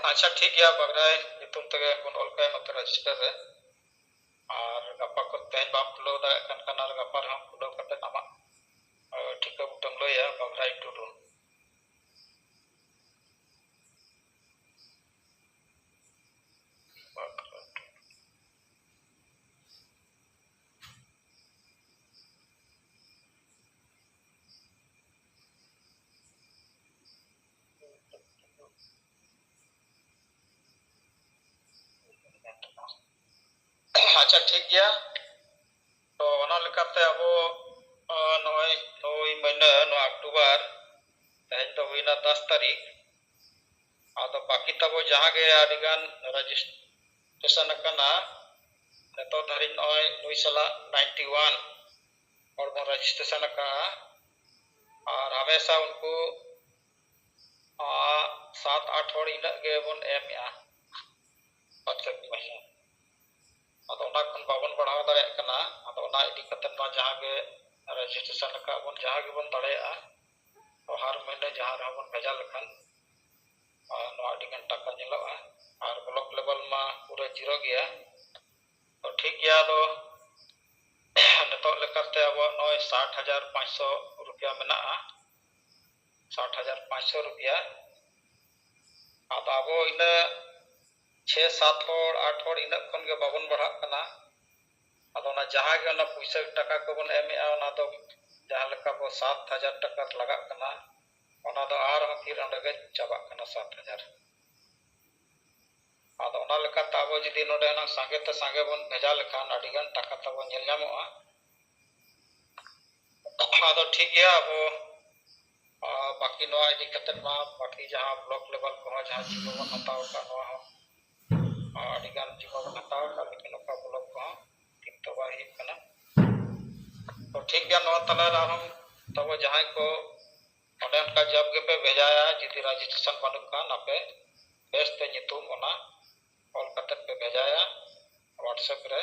ᱟᱪᱪᱷᱟ, ᱴᱷᱤᱠ ᱜᱮᱭᱟ, ᱵᱟᱜᱽᱨᱟᱭ ᱧᱩᱛᱩᱢ ᱛᱮᱜᱮ ᱵᱚᱱ ᱚᱞ ᱠᱟᱭᱟ ᱱᱚᱛᱮ ᱨᱮᱡᱤᱥᱴᱟᱨ ᱨᱮ᱾ ᱟᱨ ᱜᱟᱯᱟ ᱠᱚ, ᱛᱮᱦᱮᱧ ᱵᱟᱢ ᱠᱷᱩᱞᱟᱹᱣ ᱫᱟᱲᱮᱭᱟᱜ ᱠᱟᱱ ᱠᱷᱟᱱ, ᱟᱨ ᱜᱟᱯᱟ ᱨᱮᱦᱚᱸ ᱠᱷᱩᱞᱟᱹᱣ ᱠᱟᱛᱮ ᱟᱢᱟᱜ, ᱮ, ᱴᱷᱤᱠᱟᱹ ᱵᱩᱴᱟᱹᱢ ᱞᱟᱹᱭᱟ, ᱵᱟᱜᱽᱨᱟᱭ ᱴᱩᱰᱩ᱾ ᱟᱪᱪᱷᱟ, ᱴᱷᱤᱠ ᱜᱮᱭᱟ᱾ ᱛᱚ, ᱚᱱᱟ ᱞᱮᱠᱟᱛᱮ ᱟᱵᱚ, ᱟ, ᱱᱚᱜᱼᱚᱭ ᱱᱩᱭ ᱢᱟᱹᱦᱱᱟᱹ, ᱱᱚᱣᱟ ᱚᱠᱴᱳᱵᱚᱨ, ᱛᱮᱦᱮᱧ ᱫᱚ ᱦᱩᱭᱱᱟ ᱫᱟᱥ ᱛᱟᱹᱨᱤᱠᱷ᱾ ᱟᱫᱚ ᱵᱟᱹᱠᱤ ᱛᱟᱵᱚ ᱡᱟᱦᱟᱸ ᱜᱮ ᱟᱹᱰᱤ ᱜᱟᱱ ᱨᱮᱡᱤᱥᱴᱨᱮᱥᱚᱱ ᱟᱠᱟᱱᱟ, ᱱᱤᱛᱚᱜ ᱫᱷᱟᱹᱨᱤᱡ ᱱᱚᱜᱼᱚᱭ ᱱᱩᱭ ᱥᱟᱞᱟᱜ ᱱᱟᱭᱤᱱᱴᱤ ᱣᱟᱱ ᱦᱚᱲ ᱵᱚᱱ ᱨᱮᱡᱤᱥᱴᱨᱮᱥᱚᱱ ᱟᱠᱟᱫᱼᱟ᱾ ᱟᱨ ᱦᱟᱢᱮᱥᱟ ᱩᱱᱠᱩ, ᱟ, ᱥᱟᱛ ᱟᱴ ᱦᱚᱲ ᱤᱱᱟᱹᱜ ᱜᱮᱵᱚᱱ ᱮᱢᱮᱜᱼᱟ ᱯᱨᱚᱛᱮᱠ ᱢᱟᱹᱦᱱᱟᱹ᱾ ᱟᱫᱚ ᱚᱱᱟ ᱠᱷᱚᱱ ᱵᱟᱵᱚᱱ ᱵᱟᱲᱦᱟᱣ ᱫᱟᱲᱮᱭᱟᱜ ᱠᱟᱱᱟ᱾ ᱟᱫᱚ ᱚᱱᱟ ᱤᱫᱤ ᱠᱟᱛᱮ ᱢᱟ ᱡᱟᱦᱟᱸ ᱜᱮ ᱨᱮᱡᱤᱥᱴᱨᱮᱥᱚᱱ ᱟᱠᱟᱫ ᱵᱚᱱ, ᱡᱟᱦᱟᱸ ᱜᱮᱵᱚᱱ ᱫᱟᱲᱮᱭᱟᱜᱼᱟ, ᱛᱚ ᱦᱟᱨ ᱢᱟᱹᱦᱱᱟᱹ ᱡᱟᱦᱟᱸ ᱨᱮᱦᱚᱸ ᱵᱚᱱ ᱵᱷᱮᱡᱟ ᱞᱮᱠᱷᱟᱱ, ᱟᱨ ᱱᱚᱣᱟ ᱟᱹᱰᱤ ᱜᱟᱱ ᱴᱟᱠᱟ ᱧᱮᱞᱚᱜᱼᱟ᱾ ᱟᱨ ᱵᱞᱚᱠ ᱞᱮᱵᱮᱞ ᱢᱟ ᱯᱩᱨᱟᱹ ᱡᱤᱨᱳ ᱜᱮᱭᱟ᱾ ᱛᱚ ᱴᱷᱤᱠ ᱜᱮᱭᱟ, ᱟᱫᱚ ᱱᱤᱛᱚᱜ ᱞᱮᱠᱟᱛᱮ ᱟᱵᱚᱣᱟᱜ ᱱᱚᱜᱼᱚᱭ ᱥᱟᱴ ᱥᱟᱴ ᱦᱟᱡᱟᱨ ᱯᱟᱸᱪᱥᱚ ᱨᱩᱯᱤᱭᱟ ᱢᱮᱱᱟᱜᱼᱟ᱾ ᱥᱟᱴ ᱦᱟᱡᱟᱨ ᱯᱟᱸᱪᱥᱚ ᱨᱩᱯᱤᱭᱟ᱾ ᱟᱫᱚ ᱟᱵᱚ ᱤᱱᱟᱹ ᱪᱷᱮ ᱥᱟᱛ ᱦᱚᱲ, ᱟᱴ ᱦᱚᱲ, ᱤᱱᱟᱹᱜ ᱠᱷᱚᱱ ᱜᱮ ᱵᱟᱵᱚᱱ ᱵᱟᱲᱦᱟᱜ ᱠᱟᱱᱟ᱾ ᱟᱫᱚ ᱚᱱᱟ ᱡᱟᱦᱟᱸ ᱜᱮ ᱚᱱᱟ ᱯᱩᱭᱥᱟᱹ ᱴᱟᱠᱟ ᱠᱚᱵᱚᱱ ᱮᱢᱮᱜᱼᱟ, ᱚᱱᱟ ᱫᱚ ᱡᱟᱦᱟᱸ ᱞᱮᱠᱟ ᱵᱚ ᱥᱟᱛ ᱦᱟᱡᱟᱨ ᱴᱟᱠᱟ ᱞᱟᱜᱟᱜ ᱠᱟᱱᱟ, ᱚᱱᱟ ᱫᱚ ᱟᱨᱦᱚᱸ ᱯᱷᱤᱨ ᱚᱸᱰᱮ ᱜᱮ ᱪᱟᱵᱟᱜ ᱠᱟᱱᱟ ᱥᱟᱛ ᱦᱟᱡᱟᱨ᱾ ᱟᱫᱚ ᱚᱱᱟ ᱞᱮᱠᱟᱛᱮ ᱟᱵᱚ ᱡᱩᱫᱤ ᱱᱚᱰᱮ ᱱᱟᱝ ᱥᱟᱸᱜᱮ ᱛᱮ ᱥᱟᱸᱜᱮ ᱵᱚᱱ ᱵᱷᱮᱡᱟ ᱞᱮᱠᱷᱟᱱ ᱟᱹᱰᱤ ᱜᱟᱱ ᱴᱟᱠᱟ ᱛᱟᱵᱚ ᱧᱮᱞ ᱧᱟᱢᱚᱜᱼᱟ᱾ ᱟᱫᱚ ᱴᱷᱤᱠ ᱜᱮᱭᱟ, ᱟᱵᱚ, ᱟ, ᱵᱟᱹᱠᱤ ᱱᱚᱣᱟ ᱤᱫᱤ ᱠᱟᱛᱮ ᱢᱟ ᱵᱟᱹᱠᱤ ᱡᱟᱦᱟᱸ block level ᱠᱚᱦᱚᱸ ᱡᱟᱦᱟᱸ ᱡᱤᱢᱟᱹ ᱵᱚᱱ ᱦᱟᱛᱟᱣ ᱟᱠᱟᱫ, ᱱᱚᱣᱟ ᱦᱚᱸ, ᱟ, ᱟᱹᱰᱤ ᱜᱟᱱ ᱡᱤᱢᱟᱹ ᱵᱚᱱ ᱦᱟᱛᱟᱣ ᱟᱠᱟᱫ, ᱞᱮᱠᱤᱱ ᱚᱠᱟ block ᱠᱚᱦᱚᱸ ᱴᱷᱤᱠ ᱛᱚ ᱵᱟᱭ ᱦᱩᱭᱩᱜ ᱠᱟᱱᱟ᱾ ᱛᱚ ᱴᱷᱤᱠ ᱜᱮᱭᱟ, ᱱᱚᱣᱟ ᱛᱟᱞᱟ ᱨᱮ ᱟᱨᱦᱚᱸ ᱛᱟᱵᱚ ᱡᱟᱦᱟᱸᱭ ᱠᱚ ᱚᱸᱰᱮ ᱚᱱᱠᱟ ᱡᱚᱵ ᱜᱮᱯᱮ ᱵᱷᱮᱡᱟᱭᱟ, ᱡᱩᱫᱤ registration ᱵᱟᱹᱱᱩᱜ ᱠᱷᱟᱱ ᱟᱯᱮ ᱵᱮᱥᱛᱮ ᱧᱩᱛᱩᱢ ᱚᱱᱟ ᱚᱞ ᱠᱟᱛᱮ ᱯᱮ ᱵᱷᱮᱡᱟᱭᱟ WhatsApp ᱨᱮ,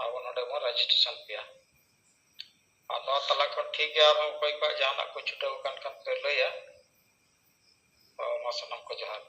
ᱟᱵᱚ ᱱᱚᱰᱮ ᱵᱚᱱ registration ᱯᱮᱭᱟ᱾ ᱟᱨ ᱱᱚᱣᱟ ᱛᱟᱞᱟ ᱠᱷᱚᱱ ᱴᱷᱤᱠ ᱜᱮᱭᱟ, ᱟᱨᱦᱚᱸ ᱚᱠᱚᱭ ᱠᱚᱣᱟᱜ ᱡᱟᱦᱟᱱᱟᱜ ᱠᱚ ᱪᱷᱩᱴᱟᱹᱣ ᱟᱠᱟᱱ ᱠᱷᱟᱱ ᱯᱮ ᱞᱟᱹᱭᱟ᱾ ᱛᱚ ᱢᱟ ᱥᱟᱱᱟᱢ ᱠᱚ ᱡᱚᱦᱟᱨ᱾